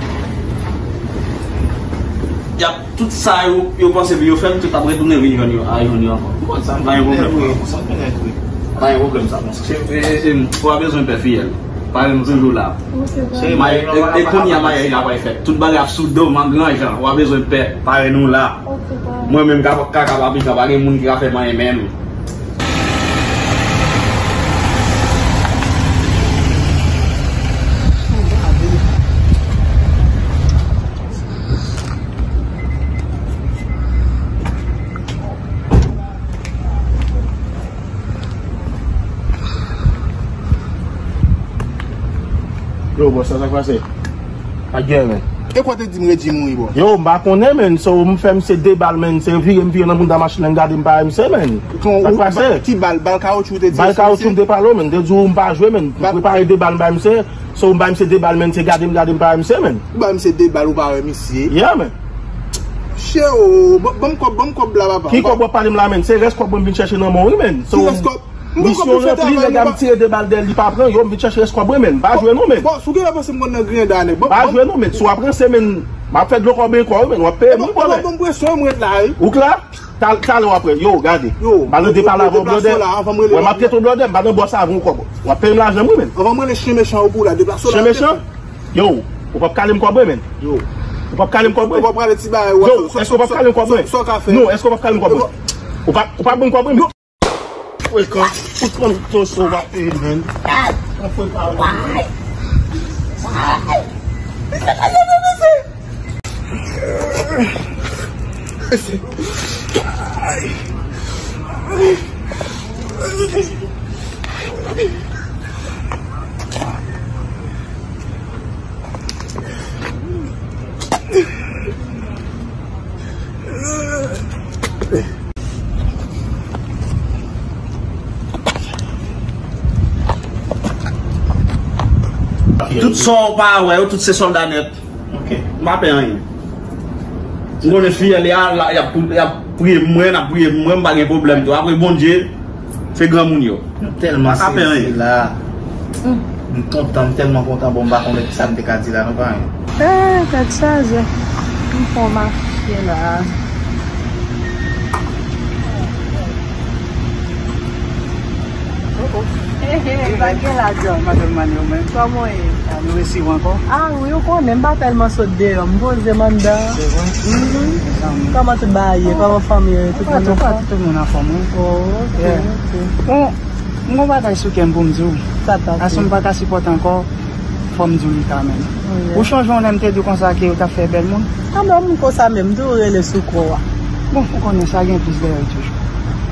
Y ap Tout sa yo, yo panse pou yo fè m, tout ap retounen vin jwenn yo, al jwenn yo ankò. M konn sa, m Pa gen pwoblèm. Vre, sa m konnen vre. Pa gen pwoblèm sa, monchè. Se, e, e, e, w a bezwen pè fiyèl. Parenn nou toujou la. Maryaj, e, e, kounye a maryaj la pral fèt. Tout bagay ap sou do m an gran jan. W a bezwen pè, parenn nou la. Mwen menm, kaka, kaka pa pika, pa gen moun ki ka fè m anyen menm. Yo, bòs, sa, sa k pase? Pa gen, men. E kwa te di m Reggie mouri, bòs? Yo, m pa konnen, men. So, m fè misye de bal, men. Se vire m vire nan bounda machin la, m gade m pa wè misye, men. Sa k pase? Ki bal? Bal kawotchou te di? Bal kawotchou m te pale w, men. Te di w m pa jwe, men. M prepare de bal, m bay misye. So, m bay misye de bal, men. Se gade m, gade m pa wè misye, men. Ou bay misye de bal, ou pa wè misye? Yeah, men. Che, o, ban m kòb, ban m kòb la, papa. Ki kòb w ap pale m la, men? Se rès kòb mwen m vin chèche nan men w, wi, men. So, misyon ranpli, nèg la m tire de bal dèyè l, li pa pran yo, m vin chèche rès kòb mwen, men. Pa jwe non, men. Bòs, ou genlè panse m konn nan grenda, nèg. Pa jwe non, men. Si w ap ranse, men, m ap fè dlo kòb ankò, wi, men. W ap peye m, wi, bòs. Ban m presyon, m ret la, wi. Ou k la? Talè w ap wè, yo, gade. Yo, m al nan depa la avè w blòdè. Wè, m ap trete w blòdè, m pa nan bòs avè w kòb. W ap peye m lajan m, wi, men. Anvan m rele chen mechan yo pou w la, deplase w la. Chen mechan? Yo, ou p ap kale m kòb mwen, men. Yo. Ou p ap kale m kòb mwen? Ou p ap rale ti bagay, yo, èske w p ap kale m kòb mwen? Sa w ka fè? Non, èske w p ap kale m kòb mwen? Ou p ap, ou p ap ban m kòb mwen? Frekan, ou pran to sou w ap peye, men. Ou prepare. Tout sa w pa wè yo, tout se sòlda nèt. Ok. M pa pè anyen. M konnen fiyèl ya, la, y ap, y ap priye pou mwen, n ap priye pou mwen, m pa gen pwoblèm tou. Apre Bondye, se granmoun yo. Nou tèlman sezi la. M kontan, m tèlman kontan, bon, m pa konnen kisa m te ka di la, non, pa anyen. Eh, tèt chaje. M fè w mache la. Oh, oh. Hey, hey, pa gen lajan. Madanm Manyo menm. Kòman w ye? A, nou resi w ankò? A wi, ou konnen, m pa tèlman sot deyò. M poze m anndan. Se vre? Mhm. Kòman tout bagay ye? Kòman fanmi yo ye? Tout moun anfòm? Tout moun anfòm, wi. Oh, ok, ok. Bon, m gon bagay sou kè m pou m di w. Sa t pase? Paske m pa ka sipòte ankò, fò m di w li kanmenm. Ou chonje yon lè m te di w konsa ke ou t ap fè bèl moun? A bon, moun konsa menm, m toujou rele sou kò a. Bon, ou konnen sa gen plis dèyè l toujou.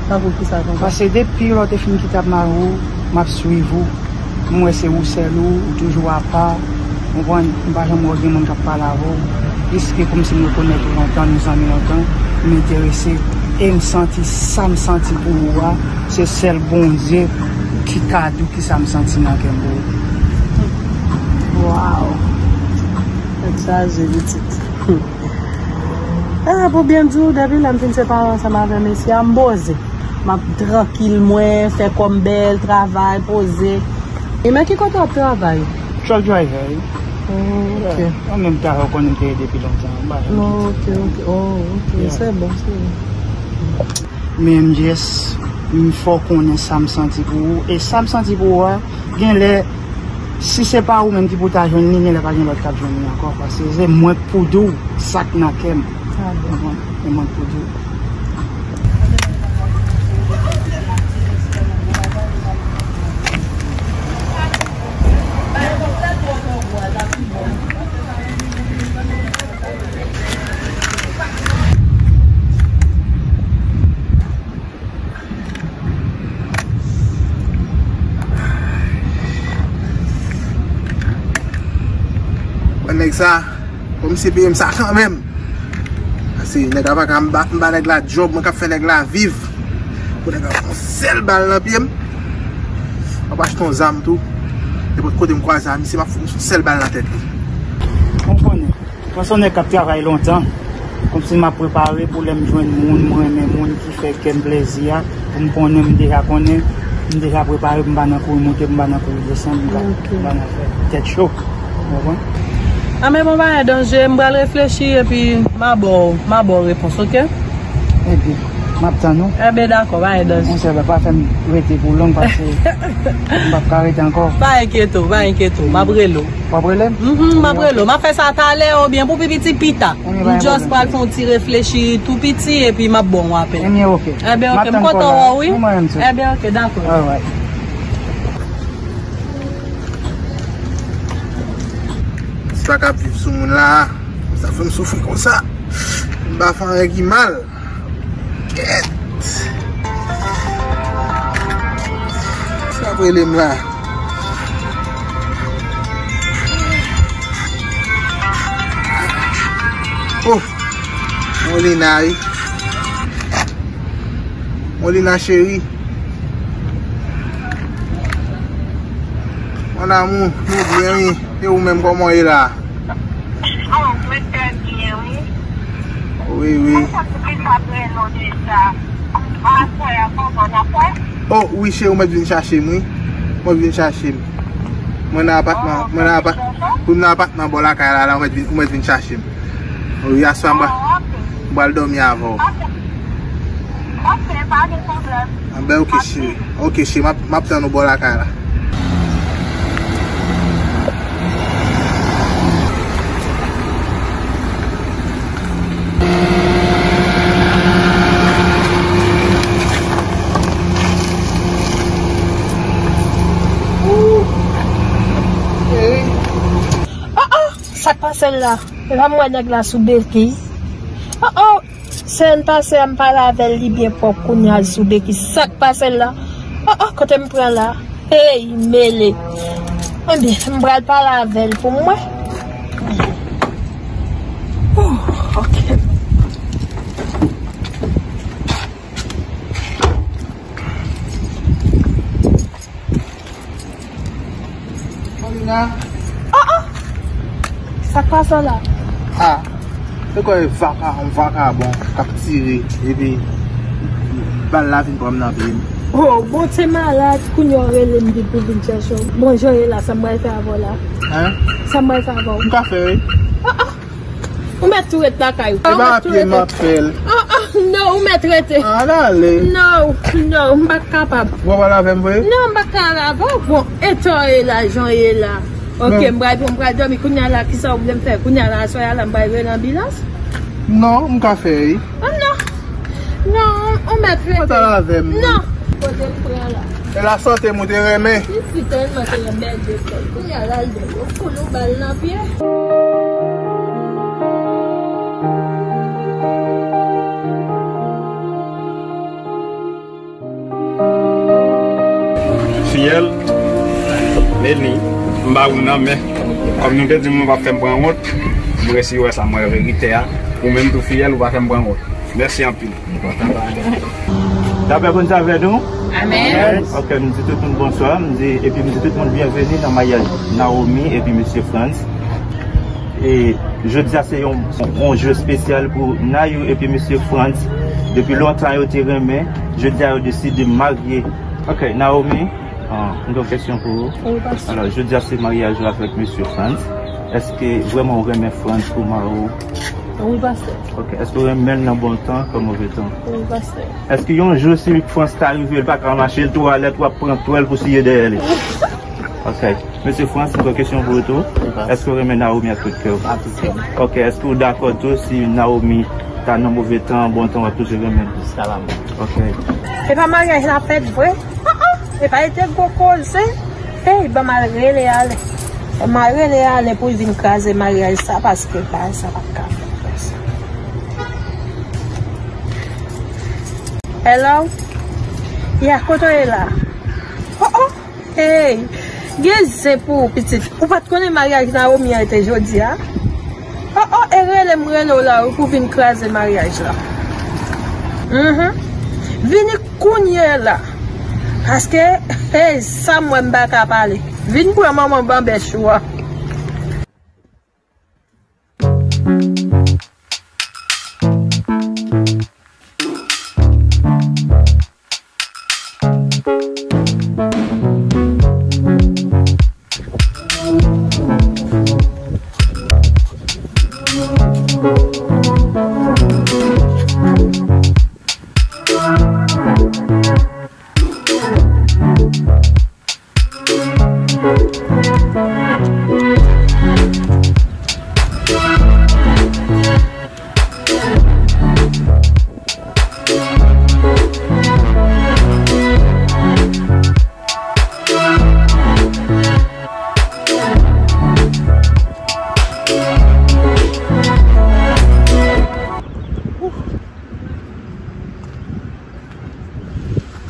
Tankou kisa konsa? Paske depi lè w te fin kite ap mari w, m ap swiv ou. M wè se ou sèl ou, ou toujou apa. Ou konprann, m pa janm wè gen moun k ap pale avè w. Piske kòmsi m rekonèt ou lontan, nou zanmi lontan, m enterese. E m santi sa m santi pou ou a, se sèl Bondye ki ka di w kisa m santi nan kè m pou ou. Waw. Tèt chaje, pitit. Ah, pou byen di w, depi lè m fin separe ansanm avè mesye a, m poze. M ap trankil mwen, fè kò m bèl, travay, poze. E men ki kote w ap travay? Truck driver, wi. Oh, ok. Mwen menm travay, ou konnen m te ye depi lontan. M pa janm kite. Oh, ok, ok. Oh, ok. Yeah. Se bon, se bon. Men M J S, m fè w konnen sa m santi pou ou. E sa m santi pou ou a, genlè, si se pa ou menm ki pou ta jwenn li, genlè pa gen lòt k ap jwenn li ankò. Paske se mwen k pou di w sa k nan kè m. Ah bon. Konprann? Se mwen k pou di w. Bon, nèg sa, kòmsi peye m sa kanmenm. Paske nèg la pa ka, m ba, m ba nèg la djòb, mwen k ap fè nèg la viv. Pou nèg la fè yon sèl bal nan pye m. M ap achte yon zam tou. Nenpòt kote m kwaze a misye, m ap fout yon sèl bal nan tèt li. Ou konnen. Mwen se yon nèg k ap travay lontan. Kòmsi m ap prepare pou lè m jwenn moun, m renmen moun ki fè kè m plezi a. Pou m konnen, m deja konnen, m deja prepare pou m pa nan kouri monte, pou m pa nan kouri desann, m pa, ok, m pa nan fè tèt cho. Ou konprann? A, men bon, pa gen danje, m pral reflechi epi m a ba w, m a ba w repons, ok? Ebyen, m ap tann ou. Ebyen, dakò, pa gen danje. Monchè, pa fè m rete pou long, paske m p ap ka rete ankò. Pa enkyete w, pa enkyete w, m ap rele w. W ap rele m? Mhm, m ap rele w. M ap fè sa talè oubyen pou pi piti pita. M just pral fè yon ti reflechi tou piti epi m ap ba w yon apèl. Ebyen, ok. Ebyen, ok, m kontan wè w, wi. Ebyen, ok, dakò. Alright. Sa k ap viv sou moun la, sa fè m soufri konsa. M pa fè anyen ki mal. Kèt. Sa ap rele m la. Oh, Molina, wi. Molina cheri. Mon amour, nou byen, wi. E ou menm, kòman w ye la? Oh, mwen trè byen, wi. Wi, wi. Mwen santi plis ap rele w deja. Aswè a, kòman n ap fè? Oh, wi, cheri, ou mèt vin chache m, wi. Ou mèt vin chache m. Mwen nan apatman, mwen nan apa-, ou nan apatman bò lakay la, la, ou mèt vin, ou mèt vin chache m. Wi, aswè a, m pral, m pral dòmi avè w. Ok, pa gen pwoblèm. Anben, ok, cheri. Ok, cheri, m ap, m ap tann ou bò lakay la. Oh, oh, sa k pase l la? Epa m wè nèg la sou beki. Oh, oh. Semèn pase a, m pale avè l, li byen pwòp, kounye a l sou beki. Sa k pase l la? Oh, oh, kote m pran la? Hey, mele. Ebyen, m pral pale avè l pou m wè. Oh, ok. Paulina. Ah, ah! Sa k pase w la? Ah, se kwè vaka, yon vakabon k ap tire, epi bal la vin pran m nan pye m. Oh, bon, se malad, kounye a w rele m di pou vin chèche w. Bon, jan w ye la, sa m pral fè avè w la? Hein? Sa m pral fè avè w? M ka fè, wi. Ah, ah! Ou mèt tou ret lakay ou. E pa a pye m ap fè l. Ah, ah, non, ou mèt rete. Ah, ale. Non, non, m pa t kapab. Ou pa pral avè m vre? Non, m pa t ka al avè w. Bon, etan w ye la, jan w ye la. Ok, m pral, m pral dòmi. Kounye a la, kisa w vle m fè? Kounye a la, aswè a la, m pral rele anbilans? Non, m ka fè, wi. Ah, non. Non, ou mèt rete. Ou pa t al avè m. Non. Kote m pran la? E la sante m ou te renmen. Pitit tèlman te renmen de sèl. Kounye a l al dèyè. Foul ou bal nan pye. Eli, m ba ou nan men. Kòm nou te di m nou p ap fè m pran wont, m resi wè sa, m wè verite a. Ou menm tou fiyèl, ou pa fè m pran wont. Mèsi anpil. Lapè Bondye avè nou. Amèn. Ok, m di tout moun bonswa, m di, epi m di tout moun byenveni nan maryaj Naomi epi mesye Frantz. E jodi a se yon, yon jou espesyal pou Nayou epi mesye Frantz. Depi lontan yo te renmen, jodi a yo deside marye. Ok, Naomi, ah, m gen yon kesyon pou ou. Wi, pastè. Alò, jodi a se maryaj ou avèk mesye Frantz. Èske vrèman ou renmen Frantz kòm mari w? Wi, pastè. Ok, èske ou renmen l nan bon tan kòm move tan? Wi, pastè. Èske yon jou si Frantz ta rive, l pa ka mache, l twò alèt, w ap pran twèl pou siye dèyè li? Ok. Mesye Frantz, m gen yon kesyon pou ou tou. Wi, pastè. Èske ou renmen Naomi ak tout kè w? Ak tout kè m. Ok, èske ou dakò tou si Naomi ta nan move tan, bon tan, w ap toujou renmen l? Jiska lanmò. Ok. E pa maryaj la fèt vre? Ah, ah. E pa ete gwo koze? Hey, ban m al rele ale. Ban m al rele ale pou l vin kraze maryaj sa, paske bagay sa pa ka fèt konsa. Hello? Ya, kote w ye la? Oh, oh. Hey, gen zen pou ou, pitit. Ou pa t konnen maryaj Naomi an te jodi a? Oh, oh, e rele m rele w la wi pou vin kraze maryaj la. Mhm. Vini kounye la. Paske, hey, sa m wè m pa ka pale. Vin pran manman banbèch ou a.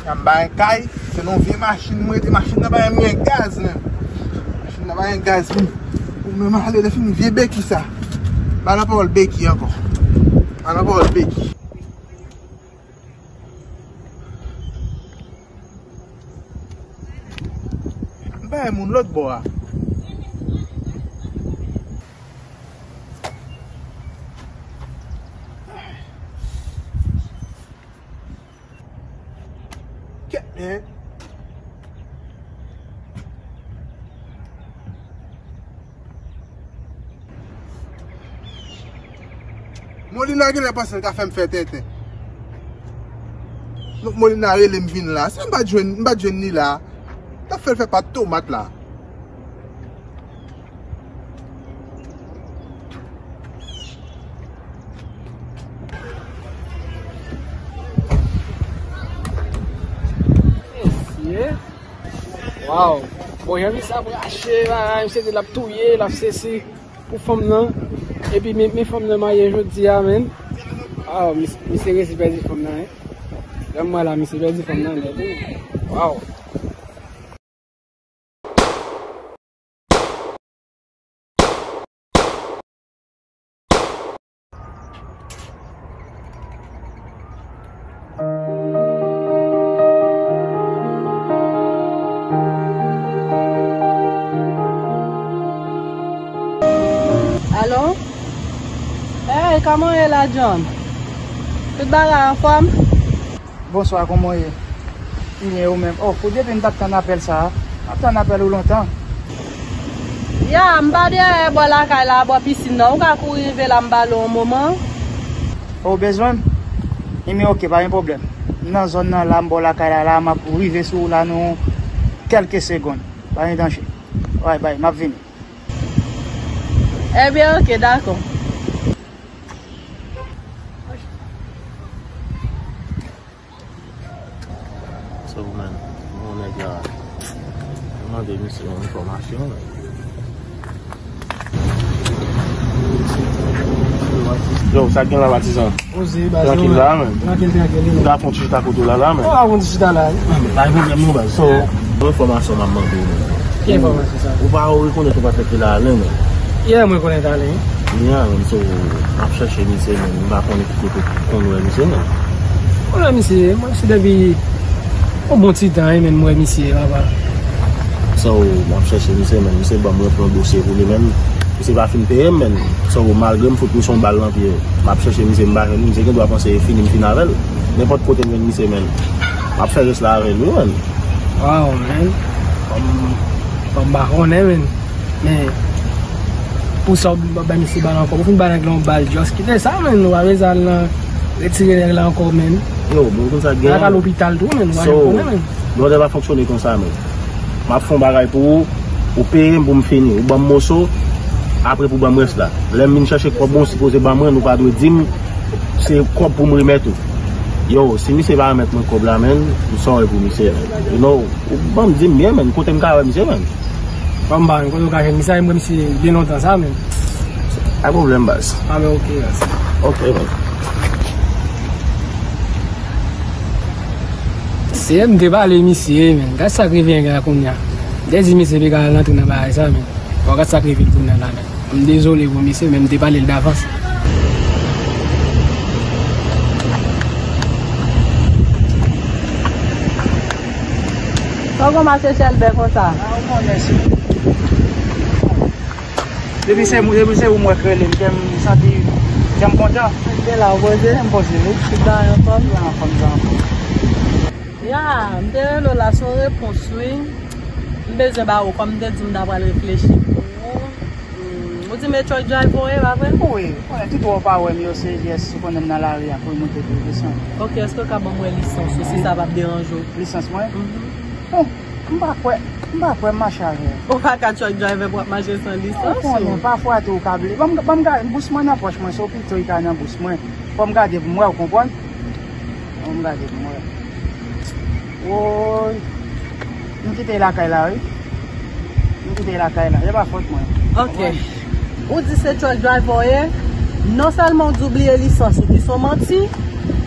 Y ap bay kay, se nan vye machin mwen rete, machin nan pa menm gen gaz menm. Machin nan pa gen gaz menm. Ou menm ale lè fini vye beki sa. Ba nan pawòl beki ankò. Ba nan pawòl beki. M pa wè moun lòt bò a. Kèt, men. Molina genlè panse l ka fè m fè tenten. Donk Molina rele m vin la. Si m pa t jwenn, m pa t jwenn li la, m t ap fè l fè pat tomat la. Mesye. Waw. Bon, jan misye ap rache bagay, misye di l ap touye, l ap sesi pou fanm nan. Epi men, men fanm nan marye jodi a, menn. Waw, mis-, misye resi pèdi fanm nan, en. Lè m wè la, misye pèdi fanm nan nèt, wi. Waw. Alo? Hey, kòman w ye la, John? Tout bagay anfòm? Bonswa, kòman w ye? M byen, ou menm? Oh, pou depi m t ap tann apèl sa a. M ap tann apèl ou lontan. Ya, m pa dèyè bò lakay la, bò pisin nan. Ou ka kouri rive la, m ba w yon moman. Ou bezwen m? Ebyen, oke, pa gen pwoblèm. M nan zòn nan la, m bò lakay la, la, m ap rive sou ou la nan kèlke segonn. Pa gen danje. Bye, bye, m ap vini. Ebyen, oke, dakò. So, man, yon nèg la, mwen mande misye yon enfòmasyon, man. Yo, sa k gen la, patizan? Poze, baz. Trankil la, man. Trankil, trankil. Ou ta fon ti chita kote w la, la, man. Ou ta fon ti chita la, wi. Pa gen pwoblèm, non, baz. So, yon enfòmasyon m ap mande w, man. Ki enfòmasyon sa? Ou pa rekonèt ou pa t rete la, Alen, men. Yè, mwen rekonèt Alen. Ya, men, so, m ap chèche misye, men, m pa konnen ki kote ou konn wè misye, men. Mwen wè misye, mwen se depi yon bon ti tan, wi, men, mwen wè misye, papa. So, m ap chèche misye, men, misye ban mwen pran dosye pou li, men. Misye pa fin peye m, men. So, malgre m fout misye yon bal nan pye, m ap chèche misye, m pa jwenn li, misye gen dwa panse e fini, m fin avè l. Nenpòt kote m jwenn misye, men. M ap fè rès la avè l, wi, men. Wow, man. Kòm, kòm m pa konnen, man. Men, pou sa w bay misye bal ankò, ou fin bay nèg la yon bal, just kite sa, man. Ou pa bezwen al nan retire nèg la ankò, man. Yo, bon, konn sa gen. Al lopital tou, man. Ou pa janm konnen, man. Blòdè pa fonksyone konsa, man. M ap fè yon bagay pou ou, ou peye m pou m fini. Ou ban m moso, apre pou ban m rès la. Lè m vin chèche kòb mwen, ou sipoze ban mwen, ou pa dwe di m se kòb pou m remèt ou. Yo, si misye pa remèt mwen kòb la, man, m sorry pou misye, man. You know, ou ban m di m byen, man, kote m ka wè misye, man. Ban m ba, kote w ka jwenn misye, mwen misye byen lontan sa, man. Pa pwoblèm, baz. Ah, men, ok, baz. Ok, man. Se m te pale misye, man. Gad sa k rive nèg la kounye a. M te di misye li ka al rantre nan bagay sa, man. Bon, gad sa k rive l kounye a la, man. M dezole pou misye, men m te pale l davans. Kòman mache Chèlbè konsa? Ah, ou konnen se. Depi se, depi se ou m wè k rele m, kè m santi, kè m kontan. Ou te la, ou poze? M poze, wi. Tout bagay anfòm? Tout bagay anfòm, tout bagay anfòm. Ya, m te rele w la, se yon repons, wi. M bezwen ba ou, kòm m te di w m ta pral reflechi pou ou. Hmm, ou di m e truck driver w ye, pa vre? Wi, ou konnen tout wè w pa wè m yo, se jès, ou konnen m nan lari a, pou l monte, pou l desann. Ok, èske w ka ban m wè lisans ou, si sa p ap deranje w? Lisans mwen? Mhm. Oh, m pa kwè, m pa kwè m mache avè l. Ou pa ka truck driver pou w ap mache san lisans ou. Ou konnen, pafwa tou ou ka bliye. Ban m, ban m gade, bous mwen nan pòch mwen, se w pito ki ka nan bous mwen. Fò m gade pou m wè, ou konprann? Fò m gade pou m wè. Woy. M kite lakay la, wi. M kite lakay la. Se pa fòt mwen. Ok. Ou di se truck driver w ye. Non sèlman ou di w bliye lisans ou, ki se yon manti.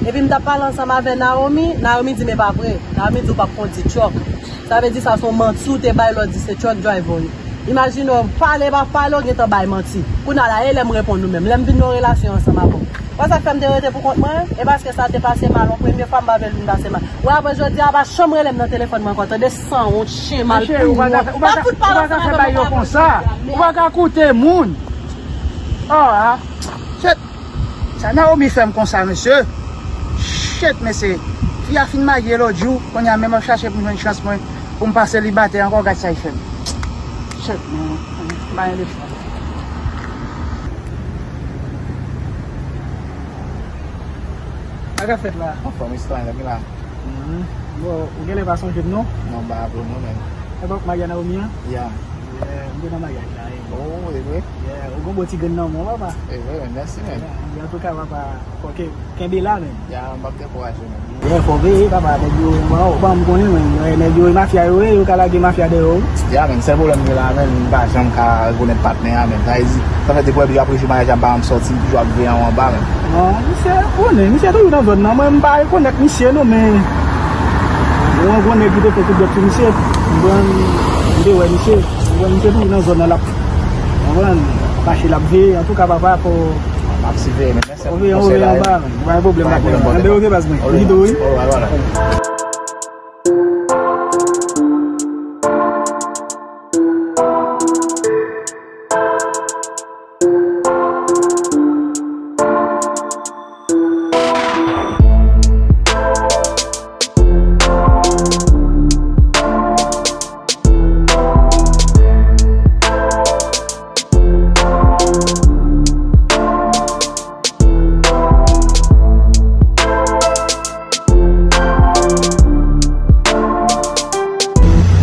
Epi m t ap pale ansanm avè Naomi. Naomi di m e pa vre. Naomi di w p ap kondi truck. Sa vle di sa se yon manti ou te bay lè w di se truck driver w ye. Imajine w pale pa pale, w gentan bay manti. Kounye a la, e lè m reponn ou menm, lè m vin nan yon relasyon ansanm avè w. Wè sa k fè m te rete pou kont mwen? E paske sa te pase mal yon premye fwa, m pa vle l vin pase mal. Wè apre jodi a, pa janm rele m nan telefòn mwen ankò, tande, sanwont, chen mal pou ou. Pa fout pale ansanm avè m ankò apre jodi a. Ou pa ka koute moun. Oh, ah. Shit. Sa Naomi fè m konsa, mesye. Shit, mesye. Fi a fin marye lòt jou, kounye a menm ap chache pou m jwenn chans mwen, pou m pa selibatè ankò, gad sa l fè m. Shit, man. M pa gen lefò. Sa k ap fèt la? Anfòm, istwa, nèg la. Mhm. Bon, ou genlè pa sonje m non? Non, m pa raple w non, menm. E pa w k marye a Naomi an? Ya. Yeah, m te nan maryaj la, e. Oh, e vre? Yeah, ou gon bon ti grenn nan men w, papa. E vre, men, mèsi, men. Yeah, antouka, papa, fò ke, kenbe la, men. Ya, m p ap dekouraje, men. Yeah, fò veye, papa, nèg yo, bon, bon, m konnen, men, nèg yo, e mafya yo ye, yo ka lage mafya dèyè w. Ya, men, sèl pwoblèm m gen la, men, m pa janm ka rekonèt patnè a, men. Sa vle di, sa fè depi w ap rejwi maryaj la, m pa janm sòti, m toujou ap veye anwo anba, men. Non, misye konnen, misye toujou nan zòn nan. Mwen, m pa rekonèt misye, non, men mwen, gon nèg ki te fè kout dòt sou misye. M pran, m te wè misye. M pran misye toujou nan zòn nan, l ap, konprann, mache, l ap veye. Antouka, papa, fò m ap siveye, men mèsi pou konsèy la, anba, men. Pa gen pwoblèm, pa gen pwoblèm. Anben, ok, baz mwen. Li do, wi. Alright, alright.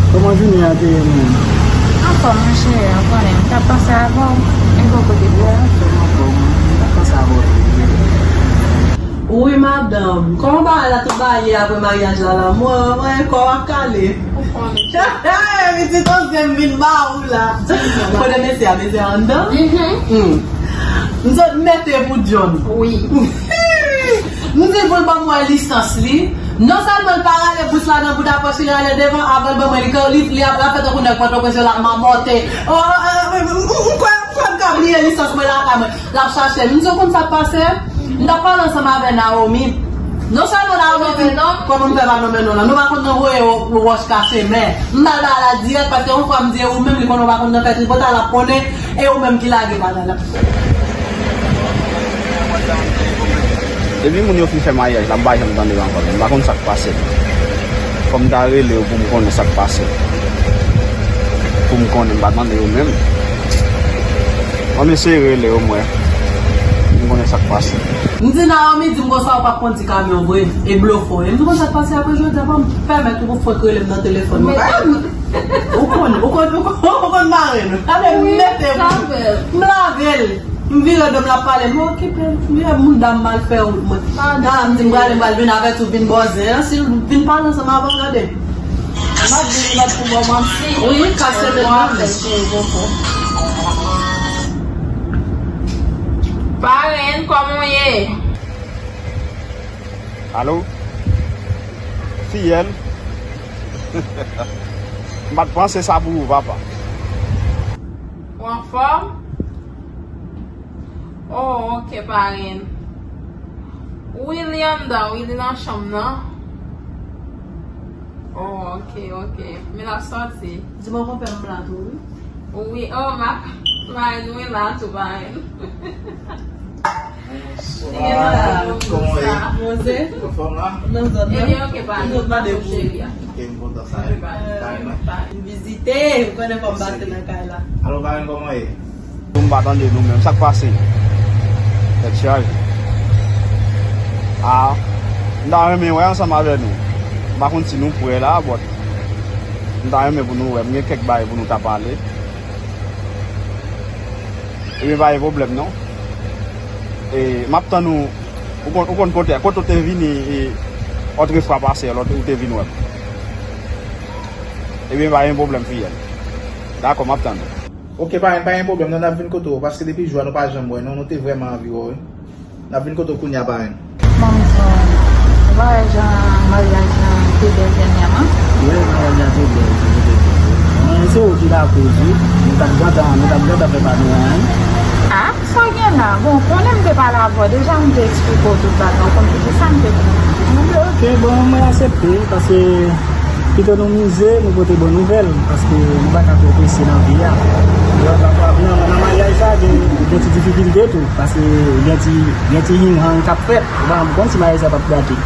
Kòman jounen an te ye, menm? Anfòm, monchè, ou konnen, m t ap panse avè w. E bò kote pou ou? Anfòm, anfòm, m t ap panse avè w tou. Wi, madanm. Kòman bagay la, tout bagay ye apre maryaj la, la? Mwen, mwen, kò a kale. Ou konnen. Pitit, anse m vin ba ou la. Kote mesye a, mesye a anndan? Mhm. Hmm. M sot mete pou John. Wi. M di pou l ban m wè lisans li. Non sèlman l pa rale bous la nan bouda pòch li, rale devan, avan l ban mwen li, li, li ap, l ap fè tankou nèg Pòtoprens yo l ap mamòte. Oh, oh, oh, m kwè, m kwè m ka bliye lisans mwen lakay mwen. L ap chache m. M di w konn sa k pase? M t ap pale ansanm avè Naomi. Non sèlman Naomi di, kòman m fè pa nonmen non la? Nou pa konn nan voye wòch kase men. M ba l bagay la dirèk paske yon fwa m di e ou menm li konnen w pa konn nan fè tripotay, l ap konnen e ou menm ki lage bagay la. Depi moun yo fin fè maryaj la, m pa janm tande l ankò. M pa konn sa k pase. Fò m ta rele yo pou m konnen sa k pase. Pou m konnen, m pa tande yo menm. Ann eseye rele yo, m wè. M konnen sa k pase. M di Naomi di m konsa ou p ap kondi kamyon vre, e blofò. E m di konsa k pase apre jodi a, pa m pèmèt ou pou fòk rele m nan telefòn mwen. Ou konn, ou konn, ou konn, ou konn mare nou. Gade m mete m lave l. M vire do m l ap pale, m okipe l. M vire moun dam mal fè wout mwen. Nan, m di m prale, m pral vin avèk ou vin bòzen an. Si l vin pale ansanm avè w, gade. M ap vin, m ap pou mwen, m ap wi, kase tèt mwen. Parenn, kòman w ye? Alo? Fiyèl? M pa t panse sa pou ou, papa. Ou anfòm? Oh, ok, parenn. Wi, li anndan, wi, li nan chanm nan. Oh, ok, ok. Men l ap sòti. Di mwen konpè m la tou, wi. Wi, oh, ma, parenn, wi, la tou, parenn. Bonswa, kòman w ye? Anfòm la? Nan zòn nan. Ebyen, ok, parenn. Zòn nan de cheri a. Ok, m kontan sa. Parenn, parenn. Vizite, ou konnen fò m pase nan kay la. Alo, parenn, kòman w ye? M pa tande nou menm. Sa k pase? Tèt chaje. Ah, m ta renmen wè ansanm avè nou. M pa konn si nou prè la, but m ta renmen pou nou wè. M gen kèk bagay pou nou ta pale. Ebyen, pa gen pwoblèm, non. E, m ap tann ou, ou konn, ou konn kote, kote w te vini, e, otrefwa pase, lòt ou te vin wè m. Ebyen, pa gen pwoblèm, fiyèl. Dakò, m ap tann ou. Ok, parenn, pa gen pwoblèm, non, n ap vin kote w, paske depi jou a nou pa janm wè, non, nou te vrèman anvi wè w, wi. N ap vin kote w kounye a, parenn. Manzè, ou pa wè jan maryaj lan te bèl dènyèman? Wi, maryaj la te bèl, wi, te bèl. Men se ou ki lakoz, wi. Nou t ap gentan, nou t ap gentan fè pa nou anyen. Ah, sa w gen la? Bon, konnen m te pale avè w deja, m te eksplike w tout bagay, ou konn poukisa m te di w. Ok, ok, bon, mwen aksepte, paske pito nou mize, nou pote bon nouvèl, paske nou pa ka twò prese nan vi a. Nan, nan, nan maryaj sa, gen, gen ti difikilte tou, paske gen ti, gen ti hinghang k ap fèt. Ou pa konn si maryaj sa p ap gate.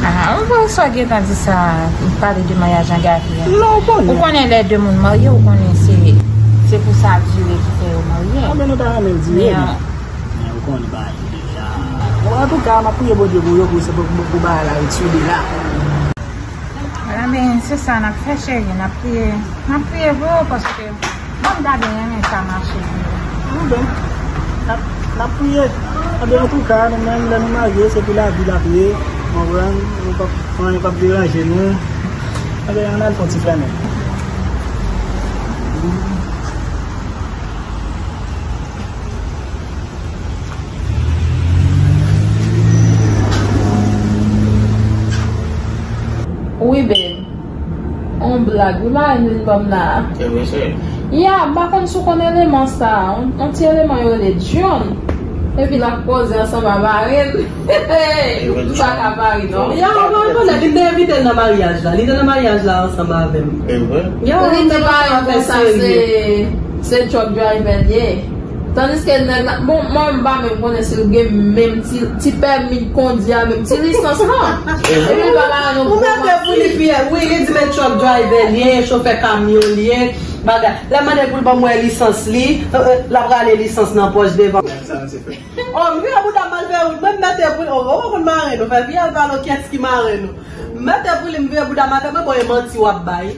Ah, ou sa w gentan di sa, pale de maryaj an gate a. Non, ou konnen. Ou konnen lè de moun marye, ou konnen se, se pou sa dire ki fè yo marye. Ah, men nou ta renmen l dire, men, men ou konnen bagay yo deja. Bon, antouka, m ap priye Bondye pou yo, pou, pou, pou, pou bagay la ret sou de la. Ebyen, se sa n ap fè, cheri. N ap priye, n ap priye pou ou, paske bon, m ta byen renmen sa mache pou ou. Anben, n ap, n ap priye. Anben, antouka, nou menm, lè nou marye, se pou lavi l ap ye. Konprann? Nou p ap, anyen p ap deranje nou. Anben, ann al fè yon ti fèmen. Wi, babe. On blag. Wi, marenn vin ban m la. Se vre, se. Ya, m pa konn si w konn eleman sa. On, on ti eleman yo rele John. Epi l ap koze ansanm a marenn. Ou pa ka pare, non. Ya, ou pa konnen, li te envite l nan maryaj la. Li te nan maryaj la ansanm avè m. Se vre? Ya, li te pale konsa, se, se truck driver li ye. Tandiske nèg la, bon, mwen m pa menm konnen si l gen menm ti, ti pèmi kondi a, menm ti lisans lan. Epi l pa ba nou. Ou mete pou li fiyèl. Wi, li di men truck driver li ye, chofè kamyon li ye, bagay. Lè m mande pou l ban mwen lisans li, euh, euh, l ap rale lisans nan pòch devan. Oh, m vire bouda m al fè wout. Mwen m mete pou l. Oh, oh, konn mare nou. Fè fiyèl pale w kiyès ki mare nou. M mete pou li, m vire bouda m al fè, mwen, bon, e manti w ap bay.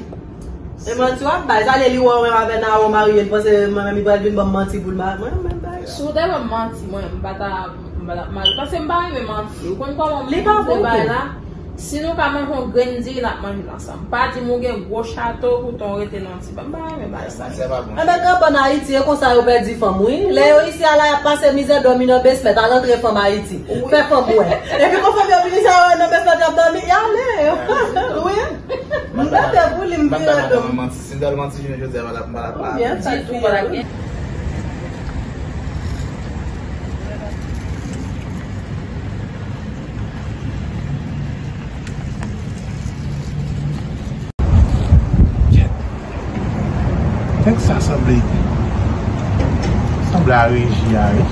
E manti w ap bay. Sa vle li wè w menm avè Nawo marye, li panse mwen menm li pral vin ban m manti pou l ba mwen menm bay. Si w te ban m manti, mwen, m pa ta, m pa ta mare. Paske m pa renmen manti. Ou konn kòman m bay la? Si nou ka manje yon grenn diri, n ap manje l ansanm. Pa di m ou gen gwo chato, poutan w rete nan ti ba. M pa renmen bagay sa. Sa pa bon. Ann granpè ann Ayiti, e konsa yo pèdi fanm, wi. Lè yo isi a la, y ap pase mizè, dòmi nan besmèt, al antre fanm Ayiti. Wi. Fè fanm wè. Epi kon fanm yo vin isi a, yo wè nan besmèt, y ap dòmi, y ale. Wi. M tande pou li, m vire do m. Si m ta al manti jounen jodi a, m pa t ap, m pa t ap pale. Ditou, pa t ap gen. Kèt. Nèg sa sanble, sanble a reji a, wi.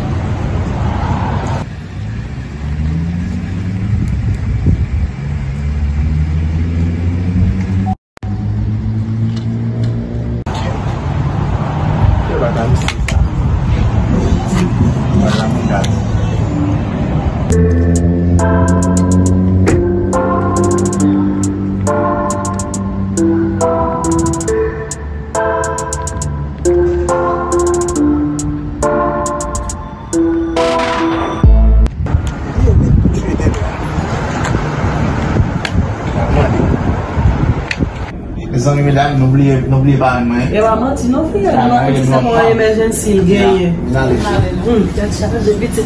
Mezanmi, medam, nou bliye, nou bliye parenn mwen. E pa manti non, fi, nou nan piti sa pou yon emergency l genyen. Vin ale. Hmm, tèt chaje pitit.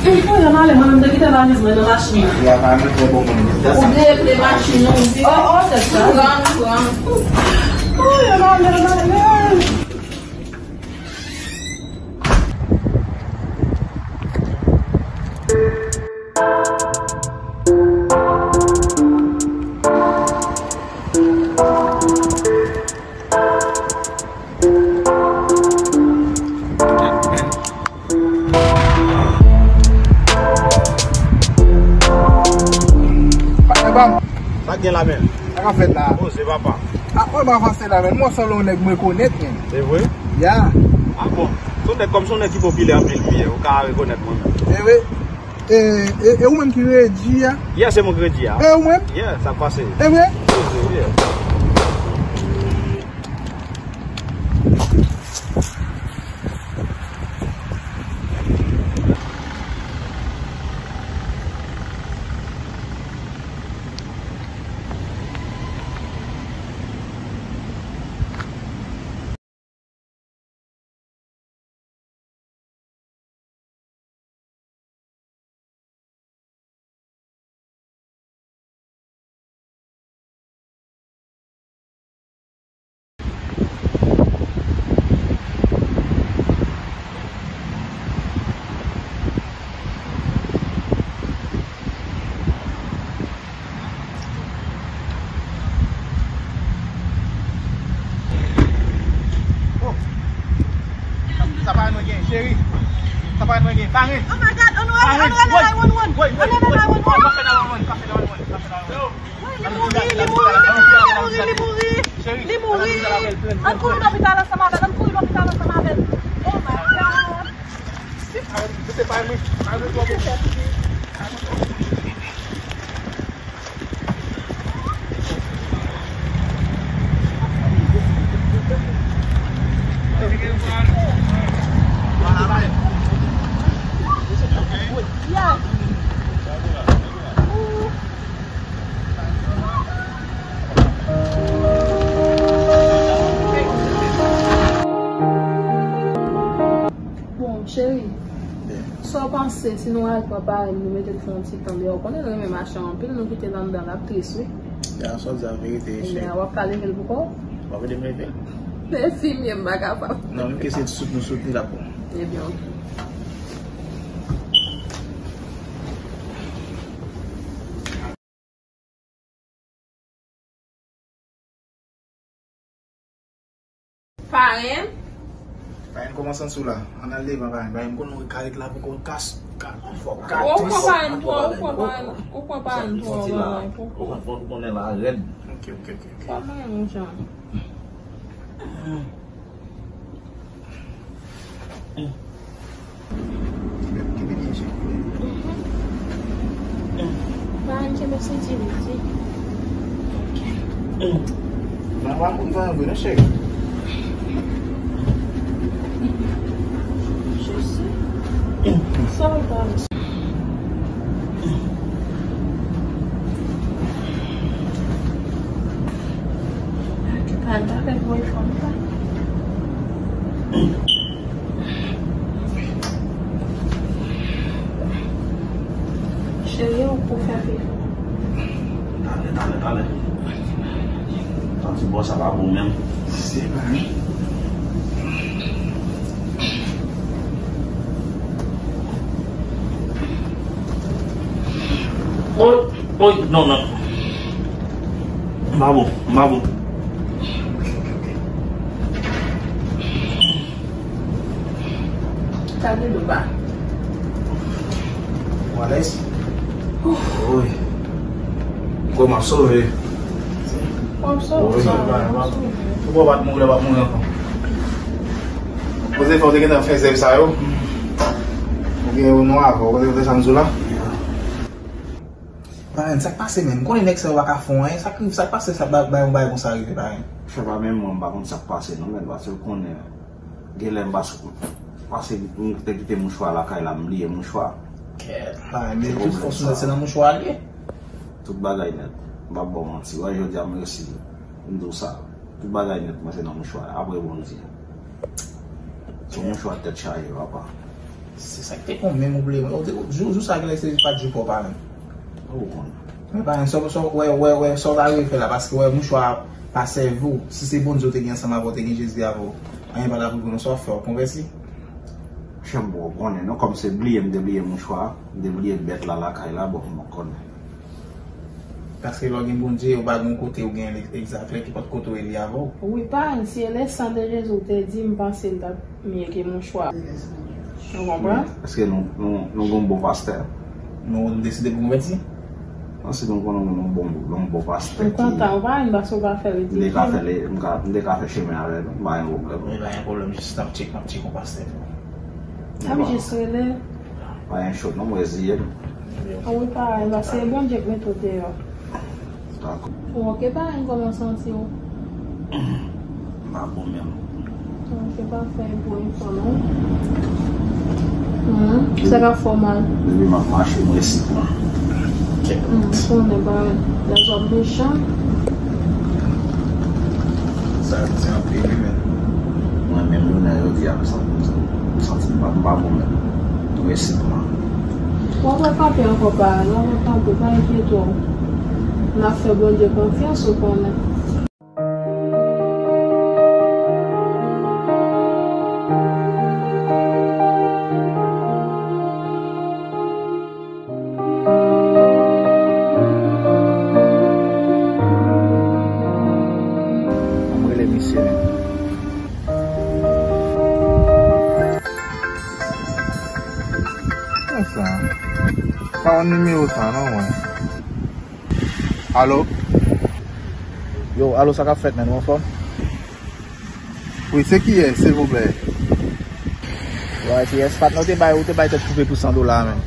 Mwen ale, mwen menm te kite valiz mwen nan machin nan. Ya, parenn mwen trè bon moun. Ou deple machin nan, ou di. Oh, oh, tèt chaje. Pran, pran. Oh, mwen ale, mwen ale. Patnè pa m. Sa k gen la menm? Sa k ap fèt la? Poze, papa. A, mwen pa avanse la, men mwen sanble yon nèg mwen konèt, men. Se vre? Ya. A bon. Se yon nèg, kòm se yon nèg ki popilè anpil, wi, ou ka rekonèt mwen menm. E vre? E, e, e ou menm ki redi a? Yeah, se mwen ki redi a. E ou menm? Yeah, sa k pase? E vre? Poze, yeah. Oh. Sa pa nou gen, cheri. Sa pa nou gen, parenn. Oh my God, ann rele, ann rele nine one one. Ann rele nine one one. Ann rele nine one one. Ann rele nine one one. Wi, li mouri, li mouri, li mouri, li mouri. Cheri, li mouri. Ann kouri lopital ansanm avè l, ann kouri lopital ansanm avè l. Oh my God. Mete pa mwen. Bon, cheri, sa w panse si nou al pran parenn nou mete l fè yon ti tan deyò? Ou konnen l renmen mache anpil, nou kite l anndan, l ap tris, wi. Ya, sa w di a verite, cheri. Ya, w ap ka leve l pou kò w? W ap ede m leve l? Men enfimye, m pa kapab. Non, menm ke se sot nou sot li, l ap bon. Ebyen, oke. Parenn. Parenn, kòman w santi w la? Ann al devan, parenn. Parenn, m konnen w ka ret la pou kò w kas, ka, fò w ka. Ou pran parenn twò, ou pran parenn, ou pran parenn twò lontan. Ou konnen la rèd. Ok, ok, ok, ok. Kòman ou jan? Kenbe byen, cheri. Pa kenbe senti li, wi. Nan pa moun pa vre, non, cheri. Jezi. Sa w pa. Cheri, ou pou fè fi. Talè, talè, talè. Santi bò sa pa bon menm. Se pa. Oy, oy, non, non. M pa bon, m pa bon. Sa vle di w pa. Ou alèz? Wi. Kwè m ap sove. W ap sove? Wi. Ou kwè w pa t mouri, w ap mouri ankò. Kote fè w te gentan fè zèv sa yo? Ou gen yon non avè w, kote, kote sa m di w la? Parenn, sa k pase menm? M konnen nèg sa yo pa ka fè w anyen. Sa k, sa k pase sa, bay, bay yon bagay konsa rive, parenn? Frè pa menm mwen, m pa konn sa k pase non, men paske w konnen. Genlè m pa sou, pase m te kite mouchwa lakay la, m bliye mouchwa. Kèt, pa, men tout fòs mwen se nan mouchwa l ye. Tout bagay nèt. M p ap ba w manti. Wè, jodi a m resi m di w sa. Tout bagay nèt, mwen se nan mouchwa. Apre Bondye. Se yon mouchwa tèt chaje, papa. Se sa k te konn menm ou bliye. Ou te, jou, jou sa genlè se pa jou pa w pa menm. Ou konn. Men pa, sa, sa, wè, wè, wè, sa w ta rive fè la, paske wè, mouchwa pa sèvi w. Si se Bondye w te gen ansanm avè w, te gen Jezi avè w. Anyen pa ta pou nou sa w fè, w konvèsi? Chèf bò, w konnen, non, kòm se bliye, m te bliye mouchwa, m te bliye bèt la lakay la, bon, m konnen. Paske lè w gen Bondye, ou pa gen yon kote ou gen li egzak, lè ki pòt kote w ye li avè w. Wi, parenn, si e le san de Jezi w te di, m panse l t ap mye ke mouchwa. Ou konprann? Èske nou, nou, nou gen yon bon pastè? Nou, nou deside pou konvèti? Non, si nou konnen yon bon, yon bon pastè ki... M kontan, ou pa vin paske ou pa fè ridikil. M te ka fè le, m ka, m te ka fè chemen avè nou, pa gen pwoblèm. Wi, pa gen pwoblèm, jis n ap tcheke, n ap tcheke yon pastè tou. N ap jis rele. Pa gen cho non, m reziye m. Wi, parenn, paske se Bondye k mete w deyò. Dakò. Ou oke, parenn, kòman w santi w? M pa bon menm. Ok, pa fè gwo efò non. Hmm, sa ka fè w mal. Depi m ap mache, m resi pran. Hmm, m konnen, parenn, lèzòm mechan. Sa di anpil wi, men mwen menm jounen jodi a, m santi, m santi m pa, m pa bon menm. Mwen se mwen. Ou pa pral kanpe ankò, parenn, ou pa pral kanpe, pa enkyete w. N ap fè Bondye konfyans, ou konnen. Ann rele misye menm. Konsa. Pa wè nimewo sa non, mwen. Alo? Yo, alo, sa k ap fèt, menn? Ou anfòm? Wi, se kiyès, silvouplè? Yo, kiyès? Patnè, ou te bay, ou te bay tèt koupe pou san dola, menn.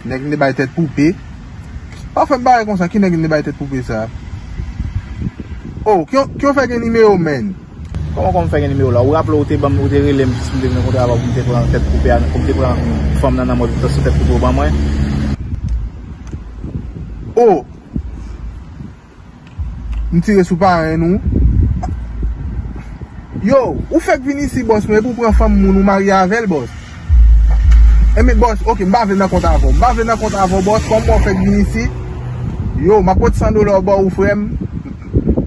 Nèg m te bay tèt koupe? Pa fè m bagay konsa, ki nèg m te bay tèt koupe sa? Oh, ki, ki w fè gen nimewo, menn? Kòman, kòman m fè gen nimewo la? Ou raple w te ban m, ou te rele m jis pou m te vin rankontre avè w pou m te pran tèt koupe a, pou m te pran fanm nan nan mwen, pou m te sou tèt koupe w ban mwen? Oh! M tire sou parenn ou. Yo, ou fèk vin isi, bòs mwen, epi w pran fanm moun ou marye avè l, bòs. Enben, bòs, oke, m pa vle nan kont avè w. M pa vle nan kont avè w, bòs, kòman w fèk vin isi? Yo, m ap pot san dola w ba w, frè m.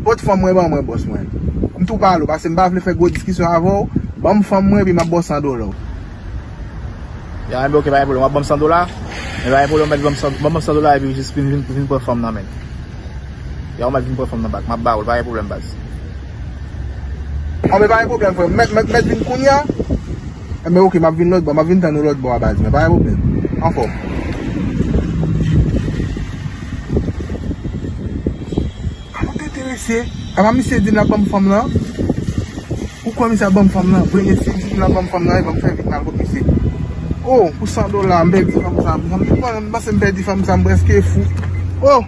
Pot fanm mwen ban mwen, bòs mwen. M tou pale w, paske m pa vle fè gwo diskisyon avè w. Ban m fanm mwen, epi m ap ba w san dola w. Ya, enben, oke, pa gen pwoblèm. W ap ban m san dola? Men pa gen pwoblèm, w mèt ban m san, ban m san dola, epi jis vin, vin, vin pran fanm nan, menn. Ya, w mèt vin pran fanm nan bak. M ap ba w l, pa gen pwoblèm, baz. Anben, pa gen pwoblèm, frè. Mèt, mèt, mèt vin kounye a? Enben, oke, m ap vin lòt bò, m ap vin tann ou lòt bò a, baz, men pa gen pwoblèm. Anfòm. Apa m te enterese? Apa misye di m l ap ban m fanm nan? Ou kwè misye ap ban m fanm nan? Vre, mesye, di m l ap ban m fanm nan, e ban m fè vit m al kot misye. Oh, pou san dola, m pèdi fanm sa. M, m, m panse m pèdi fanm sa, m prèske fou. Oh!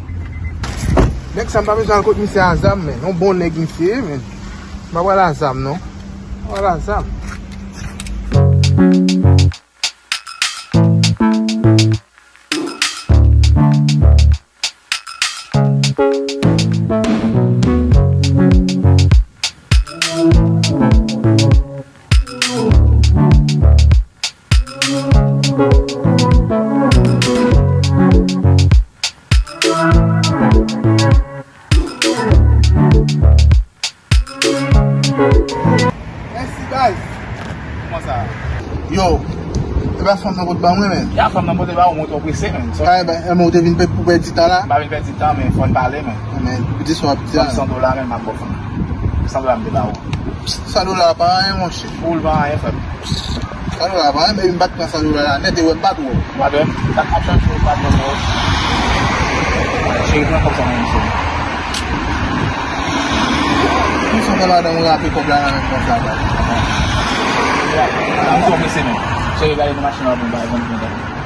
Nèg sa, m pa bezwen al kot misye a zam, men. Yon bon nèg misye ye, men. M pa pral a zam, non. M pa pral a zam. Yo, e pa fanm nan pot ba mwen, men. Ya, fanm nan pote ba ou, mwen twò prese, men. So, ah, e ben, e, men ou te vin pè-, pou pèdi tan la? M pa vin pèdi tan, men fò n pale, men. Men, di sa w ap di a. Ban m san dola, men, m ap ba w fanm. San dola m te ba ou. San dola pa anyen, monchè. Pou l pa anyen, frè m. San dola pa anyen, men m pa t pran san dola la nèt, e wè m pa t wè w. Ou pa t wè m? Dat ap chanje, ou pa t wè m. Cheri, pran kòb sa, men, mesye. Pou san dola, dan m rape kòb la nan men konsa, baz. Ya, m twò prese, men. Cheri, gade nan machin nan, pou m pa vann, vann.